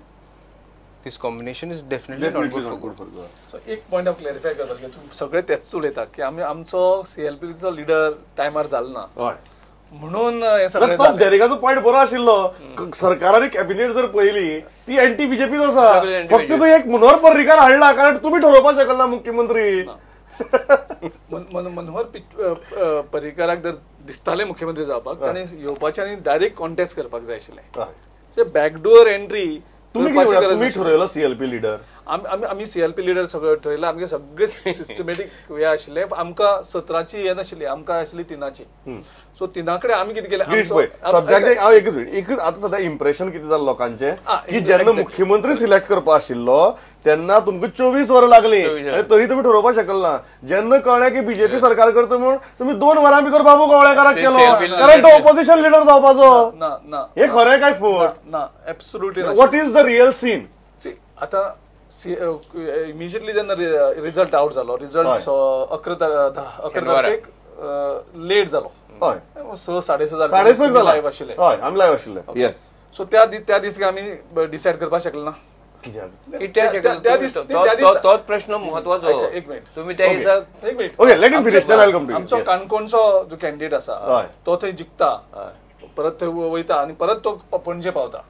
This combination is definitely not good for Goa. For Goa. So एक पॉयंट हांव क्लॅरिफाय करपाक जाय. तूं सगळे तेच उलयता की आमी आमचो सीएलपीचो लिडर टायमार जालो ना हय. म्हणून हे सगळें तो जालें. डेरिकाचो पॉयंट बरो आशिल्लो. सरकारान कॅबिनेट जर पळयली ती अँटी बीजेपीच आसा. सगळे anti फक्त तो एक मनोहर पर्रीकार हाडला कारण तुम्ही ठरोवपाक शकना मुख्यमंत्री. मनोहर पर्रीकाराक जर दिसताले मुख्यमंत्री जावपाक ताणें येवपाचें आनी डायरेक्ट कॉन्टेस्ट करपाक जाय आशिल्लें. हय. बॅकडोर एंट्री तुम्ही कितें म्हणटा? तुम्ही ठरयलो सीएलपी लिडर. आमी सीएलपी लिडर सगळं ठरयला. आमगे सगळे सिस्टमॅटीक हे आशिल्ले. आमकां 17ची हे नाशिल्ली, आमकां आशिल्ली 3ची. सो 3 कडेन आमी कितें केलें, गिरीश पळय सद्याक हांव एकच मिनिट एकच आतां सद्या इम्प्रेशन कितें जालें लोकांचें की जेन्ना मुख्यमंत्री सिलेक्ट करपा आशिल्लो तेन्ना तुमकां 24 वरां लागलीं आनी तरी तुमी ठरोवपाक शकल ना. जेन्ना कळ्ळें की बीजेपी सरकार करता म्हूण तुमी 2 वरां भितर बाबू कवळेकाराक केलो कारण तो ऑपोजिशन लिडर जावपाचो. ना ना, हे खरें काय फट ना, absolutely. What is the real scene? आतां इमिजिएटली जेन्ना रिजल्ट आवट जालो, रिजल्ट 11 तारखेक लेट जालो, 6 साडे 6 6:30 जाला लायव्ह आशिल्ले. हय, आमी लायव्ह आशिल्ले. येस. सो त्या दीस आमी डिसायड करपाक शकले ना. तोच प्रश्न म्हत्वाचो. एक मिनिट, तुम्ही त्या दिसा एक minute, okay, let him finish then I will come to you. आमचो काणकोणचो जो कॅन्डिडेट आसा तो थंय जिखता, परत थंय वयता आनी परत तो पणजे पावता.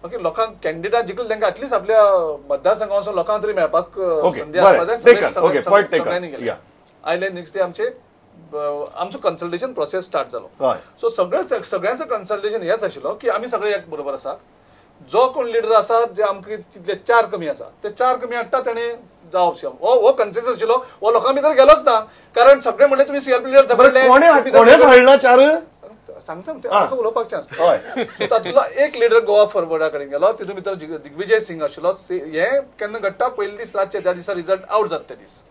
ओके, लोकांक कॅन्डिडेट जिखले तांकां एटलीस्ट आपल्या मतदारसंघांचो लोकांक तरी मेळपाक संदी आसपा जाय. सगळ्यांनी गेले आयले. नेक्स्ट डे आमचे आमचो कन्सल्टेशन प्रोसेस स्टार्ट जालो. सो सगळ्यांचो कन्सल्टेशन हेच आशिल्लो की आमी सगळे एक बरोबर आसा. जो कोण लिडर आसा जे आमकां तितले 4 कमी आसा ते 4 कमी हाडटा तेणे जावप. हो कन्सेसस आशिल्लो, हो लोकां भितर गेलोच ना कारण सगळे म्हणले तुमी सीएलपी लिडर कोणेच हाडला 4 सांगता आमकां उलोवपाक चान्स. सो तातूंतलो एक लिडर गोवा फॉरवर्डा कडेन गेलो, तितून भितर दिग्विजय सिंग आशिल्लो. हें केन्ना घडटा पयले दीस रातचे, त्या दिसा रिजल्ट आवट जाता त्या दीस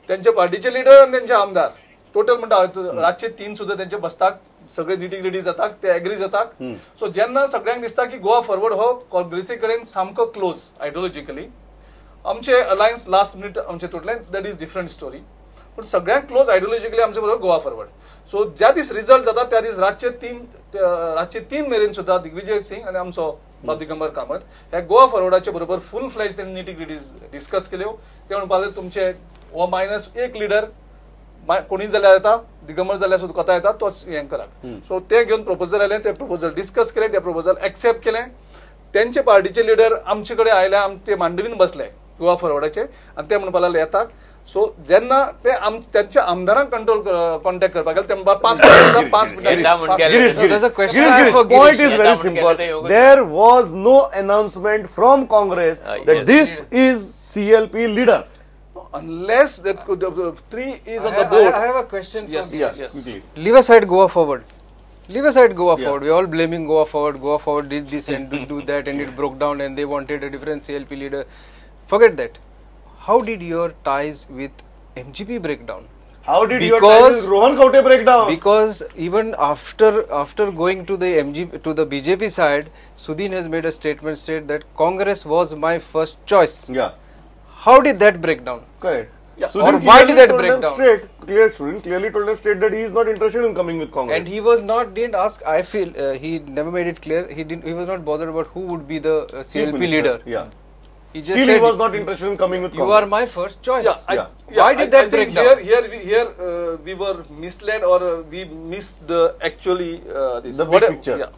तेंच्या पार्टीचे लिडर आनी तेंचे आमदार टोटल म्हणटा रातचे 3 सुद्दां तेंचे बसतात, सगळे निटी ग्रिटी जातात, ते एग्री जातात. सो जेन्ना सगळ्यांक दिसता की गोवा फॉरवर्ड हो काँग्रेसी कडेन सामको क्लोज आयडियोलॉजिकली, आमचे अलायन्स लास्ट मिनिट आमचे तुटले, that is different story, पूण सगळ्यांक क्लोज आयडियोलॉजिकली आमचे बरोबर गोवा फॉरवर्ड. सो ज्या दीस रिजल्ट जाता त्या दीस रातचे 3 मेरेन सुद्दां दिग्विजय सिंग आनी आमचो बाब दिगंबर कामत ह्या गोवा फॉरवर्डाचे बरोबर फूल फ्लॅज तेणी निटी ग्रिटीज डिस्कस केल्यो. ते म्हणपाक लागले तुमचे हो -1 लिडर कोणी जाल्यार येता, दिगंबर जाल्यार सुद्दां कोता येता, तोच हें करात. सो ते घेवन प्रपोजल आयले, ते प्रपोजल डिस्कस केले, ते प्रपोजल एक्सेप्ट केलें. तेंचे पार्टीचे लिडर आमचे कडेन आयले, ते मांडवीन बसले गोवा फॉरवर्डाचे आनी ते म्हणपाक लागले येतात. सो जेन्ना ते तेंच्या आमदारांक कंट्रोल कॉन्टेक्ट करपाक गेले ते म्हणपाक 5 minute. Point is very simple. There was no announcement from Congress that this is CLP leader. Unless that the 3 is on the board. I have a question. Yes, yes. Leave aside Goa Forward. Leave aside Goa Forward. We're all blaming Goa Forward. Goa Forward did this and did do that, and it broke down, and they wanted a different CLP leader. Forget that. How did your ties with MGP break down? How did your ties with Rohan Khaunte break down? Because even after going to the MGP, to the BJP side, Sudin has made a statement, said that Congress was my first choice. Yeah. How did that break down? Correct. Yeah. Sudin or why did that break down? Sudin clearly told them straight that he is not interested in coming with Congress. And he was not, didn't ask, I feel, he never made it clear, he was not bothered about who would be the CLP leader. Yeah. He just Still said, he was not interested in coming with Congress. You are my first choice. Yeah, yeah. Why did that break down? Here we were misled, or we missed the actually this. The big picture. Yeah.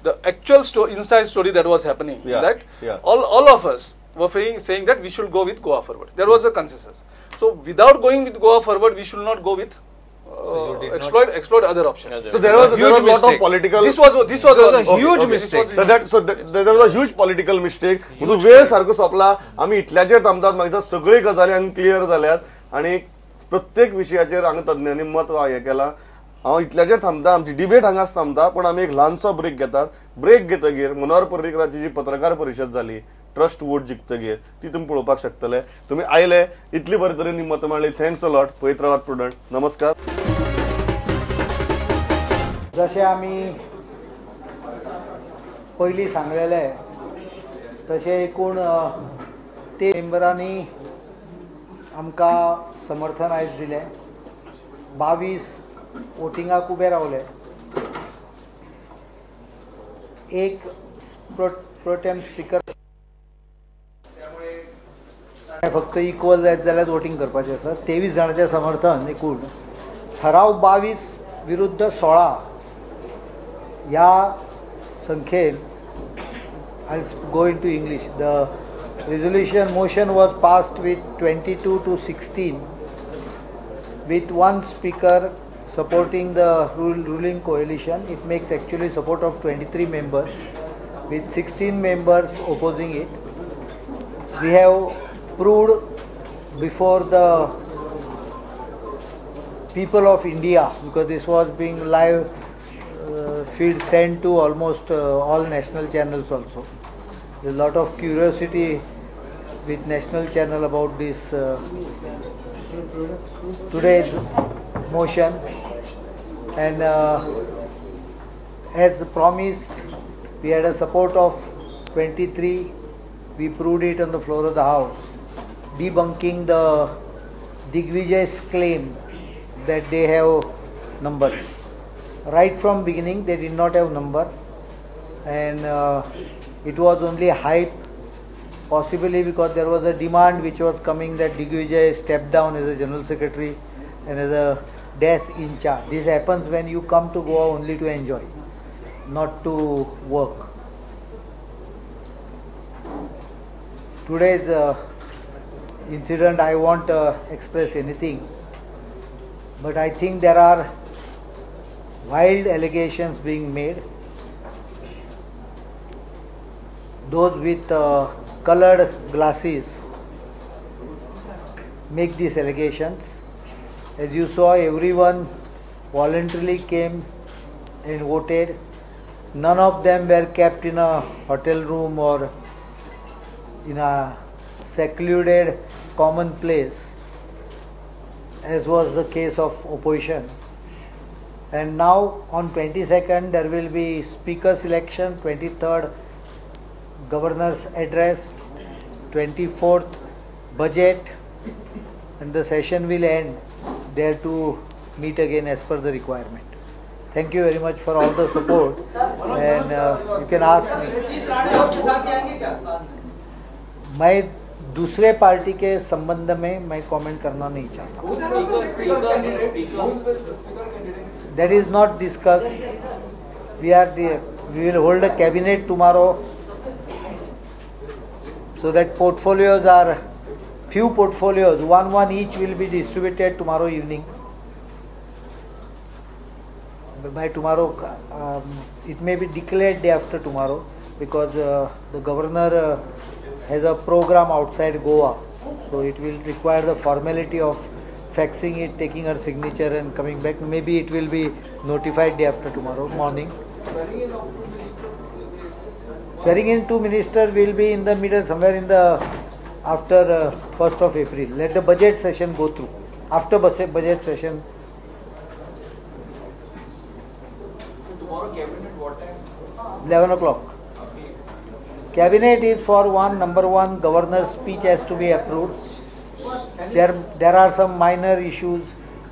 The actual inside story that was happening. Yeah. That yeah. all of us were saying that we should go with Goa Forward. There was a consensus. So without going with Goa Forward, we should not go with explored other options. So there was a lot of political. This was a huge mistake. There was a huge political mistake. म्हणजे वेळ सारको सोंपला, आमी इतल्याचेर थांबतात. मागीर सगळी गजाली हांगा क्लियर जाल्यात आनी प्रत्येक विशयाचेर हांगा तज्ञांनी मत हें केलां. हांव इतल्याचेर थांबता, आमची डिबेट हांगाच थांबता, पण आमी एक ल्हानसो ब्रेक घेतात. ब्रेक घेतगीर मनोहर पर्रीकराची जी पत्रकार परिशद जाली ट्रस्ट वोट जिखतगीर ती तुमी पळोवपाक शकतले. तुमी आयले, इतली बरे तरेन मतां मांडली, thanks a lot. पळयत रावात प्रुडंट. नमस्कार. जशें आमी पयलीं सांगलेलें तशें एकूण ते मेंबरांनी आमकां समर्थन आयज दिलें. 22 वोटिंगाक उबे रावले. एक प्रोटेम स्पीकर फक्त इक्वल जायत जाल्यार वोटींग करपाचें आसा. 23 जाणांचें समर्थन एकूण ठराव 22 विरुद्ध 16 ह्या संख्येन. I go into English. The resolution motion was passed with 22 to 16 with one speaker supporting the ruling coalition. It makes actually support of 23 members with 16 members opposing it. We have proved before the people of India, because this was being live feed sent to almost all national channels also. There's a lot of curiosity with national channel about this today's motion, and as promised, we had a support of 23. We proved it on the floor of the house, debunking the Digvijay's claim that they have numbers. Right from beginning, they did not have number, and it was only hype, possibly because there was a demand which was coming that Digvijay stepped down as a general secretary and as a desk in charge. This happens when you come to Goa only to enjoy, not to work. Today's incident, I won't express anything, but I think there are wild allegations being made. Those with colored glasses make these allegations. As you saw, everyone voluntarily came and voted. None of them were kept in a hotel room or in a secluded common place, as was the case of opposition. And now on 22nd there will be speaker selection, 23rd governor's address, 24th budget, and the session will end there to meet again as per the requirement. Thank you very much for all the support, and you can ask me. मैं दूसरे पार्टी के संबंध में मैं कमेंट करना नहीं चाहता. That is not discussed. We will hold a cabinet tomorrow, so that portfolios are few portfolios, one each will be distributed tomorrow evening. By tomorrow, it may be declared day after tomorrow, because the governor has a program outside Goa, so it will require the formality of faxing it, taking her signature and coming back. Maybe it will be notified day after tomorrow morning. Swearing in two ministers will be in the middle, somewhere in the after 1st of April. Let the budget session go through. After budget session. So tomorrow cabinet what time? 11 o'clock. Cabinet is for one, number one, governor's speech has to be approved. There are some minor issues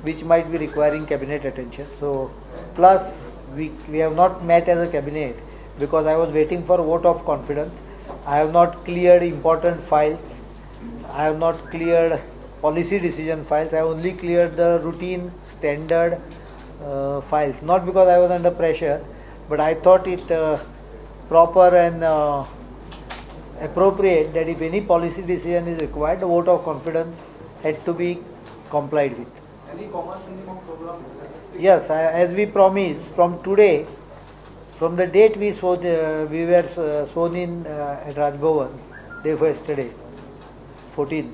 which might be requiring cabinet attention. So, plus we have not met as a cabinet because I was waiting for vote of confidence. I have not cleared important files. I have not cleared policy decision files. I only cleared the routine standard files. Not because I was under pressure, but I thought it proper and appropriate that if any policy decision is required, the vote of confidence had to be complied with. Any common minimum program? Yes, as we promised, from today, from the date we saw we were sworn in at Raj Bhavan, day for yesterday, 14th.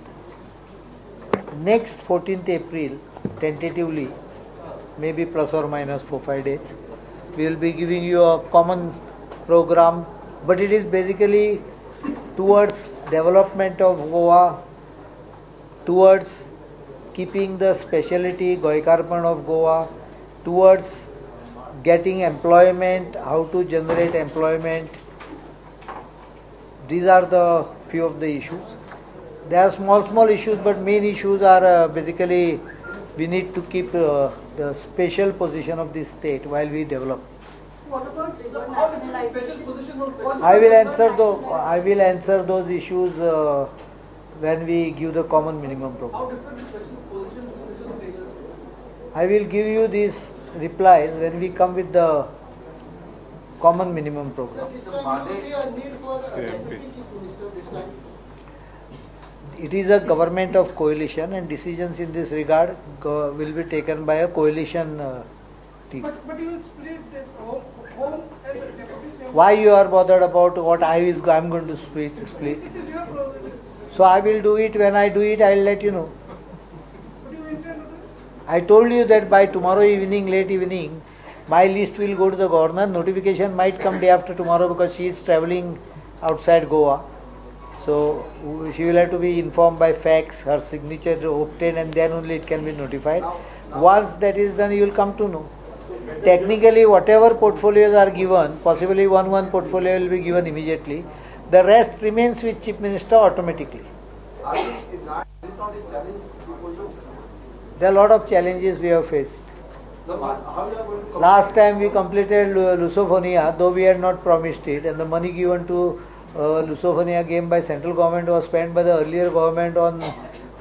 Next 14th April, tentatively, maybe plus or minus 4-5 days, we will be giving you a common program, but it is basically towards development of Goa, towards keeping the speciality Goikarpan of Goa, towards getting employment, how to generate employment. These are the few of the issues. There are small issues, but main issues are basically we need to keep the special position of this state while we develop. What about river nationalization? I will answer those issues when we give the common minimum program. How different is special position status? I will give you these replies when we come with the common minimum program. Sir, this time do you see a need for a deputy chief minister this time? It is a government of coalition, and decisions in this regard will be taken by a coalition team. But you will split this home and deputy CM. Why you are bothered about what I am going to split? It is your prerogative. So I will do it. When I do it, I will let you know. But you intend to do it? I told you that by tomorrow evening, late evening, my list will go to the governor. Notification might come day after tomorrow because she is traveling outside Goa. So she will have to be informed by fax, her signature obtained, and then only it can be notified. Once that is done, you will come to know. Technically, whatever portfolios are given, possibly one portfolio will be given immediately. The rest remains with Chief Minister automatically. There are a lot of challenges we have faced. Last time we completed Lusophonia, though we had not promised it, and the money given to Lusophonia game by central government was spent by the earlier government on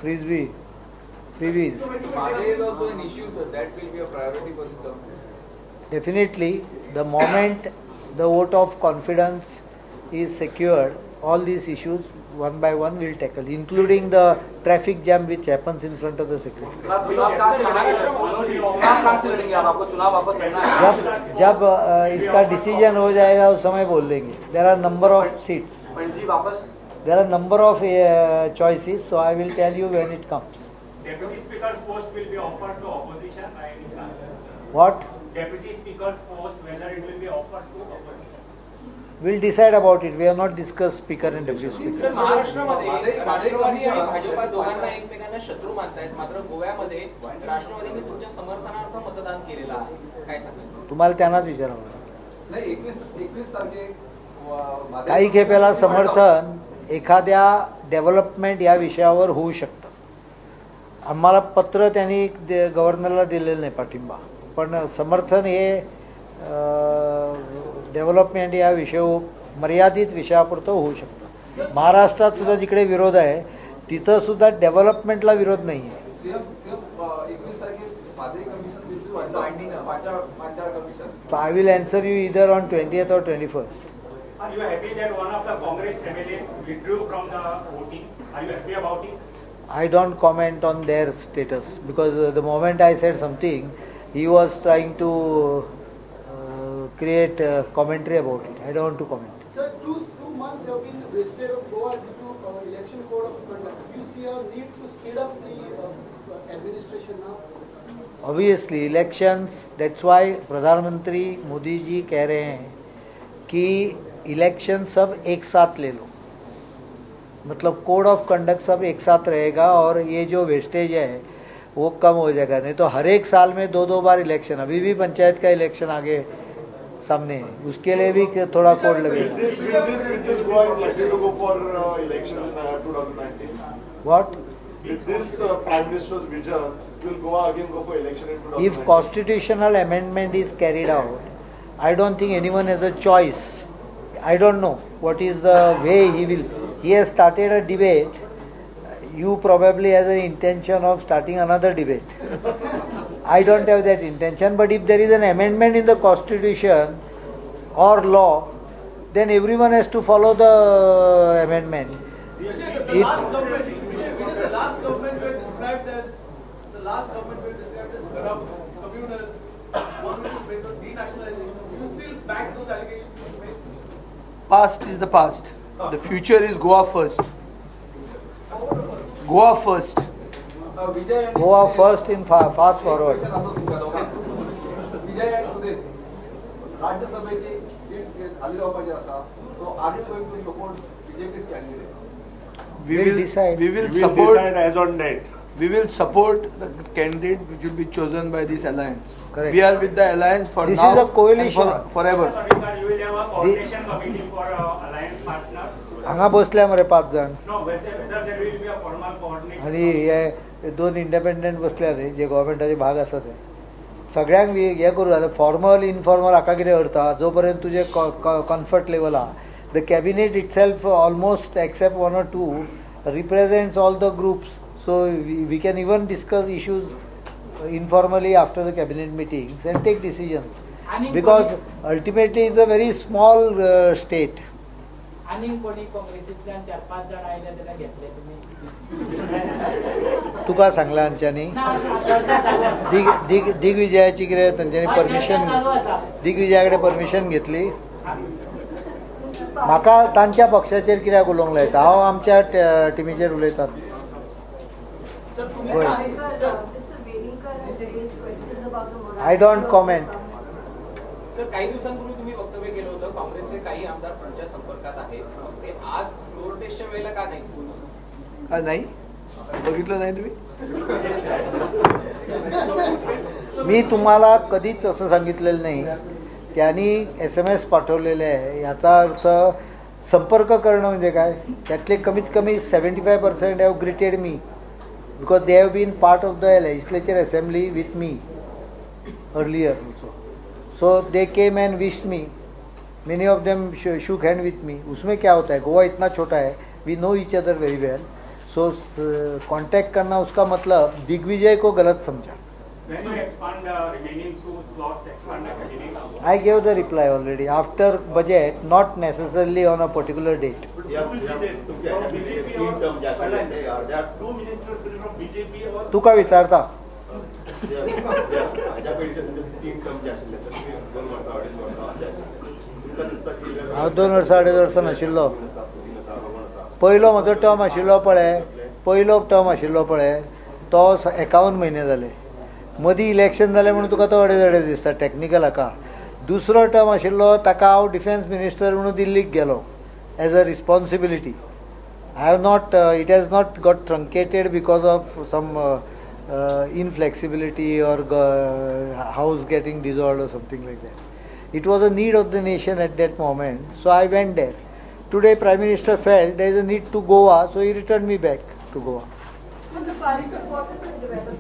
freebies. Mhadei is also an issue, sir. That will be a priority for the government. Definitely, the moment the vote of confidence is secured, all these issues one by one will tackle, including the traffic jam which happens in front of the secretary. जब इसका डिसीजन हो जाएगा उस समय बोल देंगे. There are number of seats, there are number of choices, so I will tell you when it comes. Deputy Speaker's post will be offered to opposition by any chance? What? Deputy Speaker's post, whether it will be offered to opposition? We'll decide about it. We have not discussed Speaker and Deputy Speaker. महाराष्ट्रामध्ये राष्ट्रवादी आणि भाजपा दोघांना एकमेकांना शत्रू मानतायत, मात्र गोव्यामध्ये राष्ट्रवादीने तुमच्या समर्थनार्थ मतदान केलेलं आहे, काय सांगाल? तुम्हाला त्यांनाच विचारावं. नाही, 21 तारखे काही खेपेला समर्थन एखाद्या डेव्हलपमेंट या विषयावर होऊ शकतं. आम्हाला पत्र त्यांनी गव्हर्नरला दिलेलं नाही पाठिंबा, पण समर्थन हे डेव्हलपमेंट या विषय मर्यादित विषयापुरतं होऊ शकतं. महाराष्ट्रात सुद्धा जिकडे विरोध आहे तिथं सुद्धा डेव्हलपमेंटला विरोध नाही आहे. I will answer you either on 20th or 21st. Are you happy that one of the Congress MLAs withdrew from the voting? Are you happy about it? I don't comment on their status because the moment I said something, he was trying to create a commentary about it. I don't want to comment. Sir, two months have been wasted of Goa due to election code of conduct. Do you see a need to speed up the administration now? Obviously, elections, that's why प्रधानमंत्री मोदी जी कह रहे हैं कि इलेक्शन सब एक साथ ले लो, मतलब कोड ऑफ कंडक्ट सब एक साथ रहेगा और ये जो वेस्टेज है वो कम हो जाएगा. नहीं तो हर एक साल में 2-2 बार इलेक्शन, अभी भी पंचायत का इलेक्शन आगे सामने है, उसके लिए भी थोड़ा कोड लगेगा. What? With this Prime Minister's vision, will Goa again go for election in 2019? If constitutional amendment is carried out, I don't think anyone has a choice. I don't know what is the way he will. He has started a debate. You probably have an intention of starting another debate. I don't have that intention, but if there is an amendment in the constitution or law, then everyone has to follow the amendment. The last government were described as the last government will described as corrupt, communal, one which is based on denationalization. Do you still back those allegations? Past is the past. The future is Goa first. Goa first. Goa first in fast forward. Vijay and Sudhir, राज्यसभेची सीट खाली रावपाची आसा. So are you going to support BJP's candidate? We will decide. We will support decide as on date. We will support the candidate which will be chosen by this alliance. Correct. We are with the alliance for this now. This is a coalition. And forever. You will have a coordination committee for alliance partners. हांगा बसल्या मरे 5 जण. No, whether there will be a formal coordination. आणि हे 2 इंडिपेंडंट बसल्या न्ही जे गव्हर्मेंटाचे भाग आसा ते सगळ्यांक हे करूं जाता. फॉर्मल इनफॉर्मल हाका कितें अर्थ आहा जो पर्यंत तुजें कम्फर्ट लेवल आहा. The cabinet itself almost except 1 or 2 represents all the groups. So we can even discuss issues informally after the cabinet meetings and take decisions. Because ultimately it's a very small state. आनी कोणी काँग्रेसींतल्यान 4-5 जाण आयले जाल्यार घेतले तुमी? तुका सांगलां आमच्यांनी दिग्विजयाची कितें तांच्यांनी परमिशन, दिग्विजया कडेन परमिशन घेतली. म्हाका तांच्या पक्षाचेर कित्याक उलोवंक लायता? हांव आमच्या टिमीचेर उलयतां. I don't comment. Sir, काही दिवसांपूर्वी तुम्ही वक्तव्य केलं होतं काँग्रेसचे काही आमदार तुमच्या संपर्कात आहेत, ते आज फ्लोअर टेस्टच्या वेळेला का नाही? का नाही बघितलं नाही तुम्ही? मी तुम्हाला कधीच असं सांगितलेलं नाही. त्यांनी SMS पाठवलेले आहे. याचा अर्थ संपर्क करणं म्हणजे काय? त्यातले कमीत कमी 75% have greeted me because they have been part of the legislature assembly with me earlier also. So they came and wished me. Many of them shook hand with me. उसमें क्या होता है, गोवा इतना छोटा है, we know each other very well. So contact करना उसका मतलब दिग्विजय को गलत समझा. When you expand the remaining 2 slots, expand the cabinet. I gave the reply already after budget, not necessarily on a particular date. तुका विचारता? हांव 2 वर्सां 2.5 वर्सां नाशिल्लो. पयलो म्हजो टर्म आशिल्लो पळय, पयलो टर्म आशिल्लो पळय तो 51 म्हयने जाले. मदीं इलेक्शन जालें म्हणून तुका तो 2.5 दिसता टॅक्निकल हाका. दुसरो टर्म आशिल्लो ताका हांव डिफेन्स मिनिस्टर म्हणून दिल्लीक गेलो as a responsibility. I have not, it has not got truncated because of some inflexibility or house getting dissolved or something like that. It was a need of the nation at that moment, so I went there. Today Prime Minister felt there is a need to Goa, so he returned me back to Goa. So the what is the development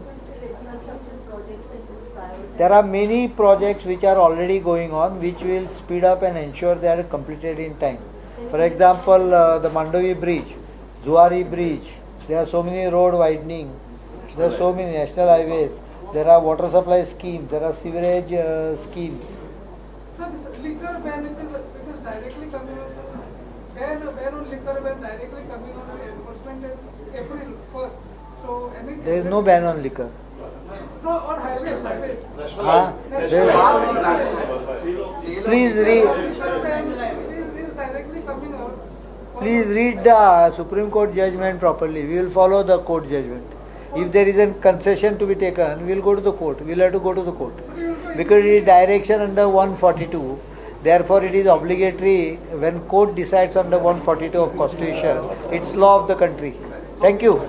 infrastructure projects that you prioritize? There are many projects which are already going on, which will speed up and ensure they are completed in time. For example, the Mandovi Bridge, Zuari Bridge, there are so many road widening, there are so many national highways, there are water supply schemes, there are sewerage schemes. Sir, this liquor ban, it is directly coming on, ban on liquor ban directly coming on enforcement in April 1st. So any there is no ban on liquor. No, on highways, highways. Please read. Liquor ban is directly coming out. Please read the Supreme Court judgment properly. We will follow the court judgment. If there is a concession to be taken, we will go to the court. We will have to go to the court. Because it is direction under 142. Therefore, it is obligatory when court decides under 142 of Constitution. It's law of the country. Thank you.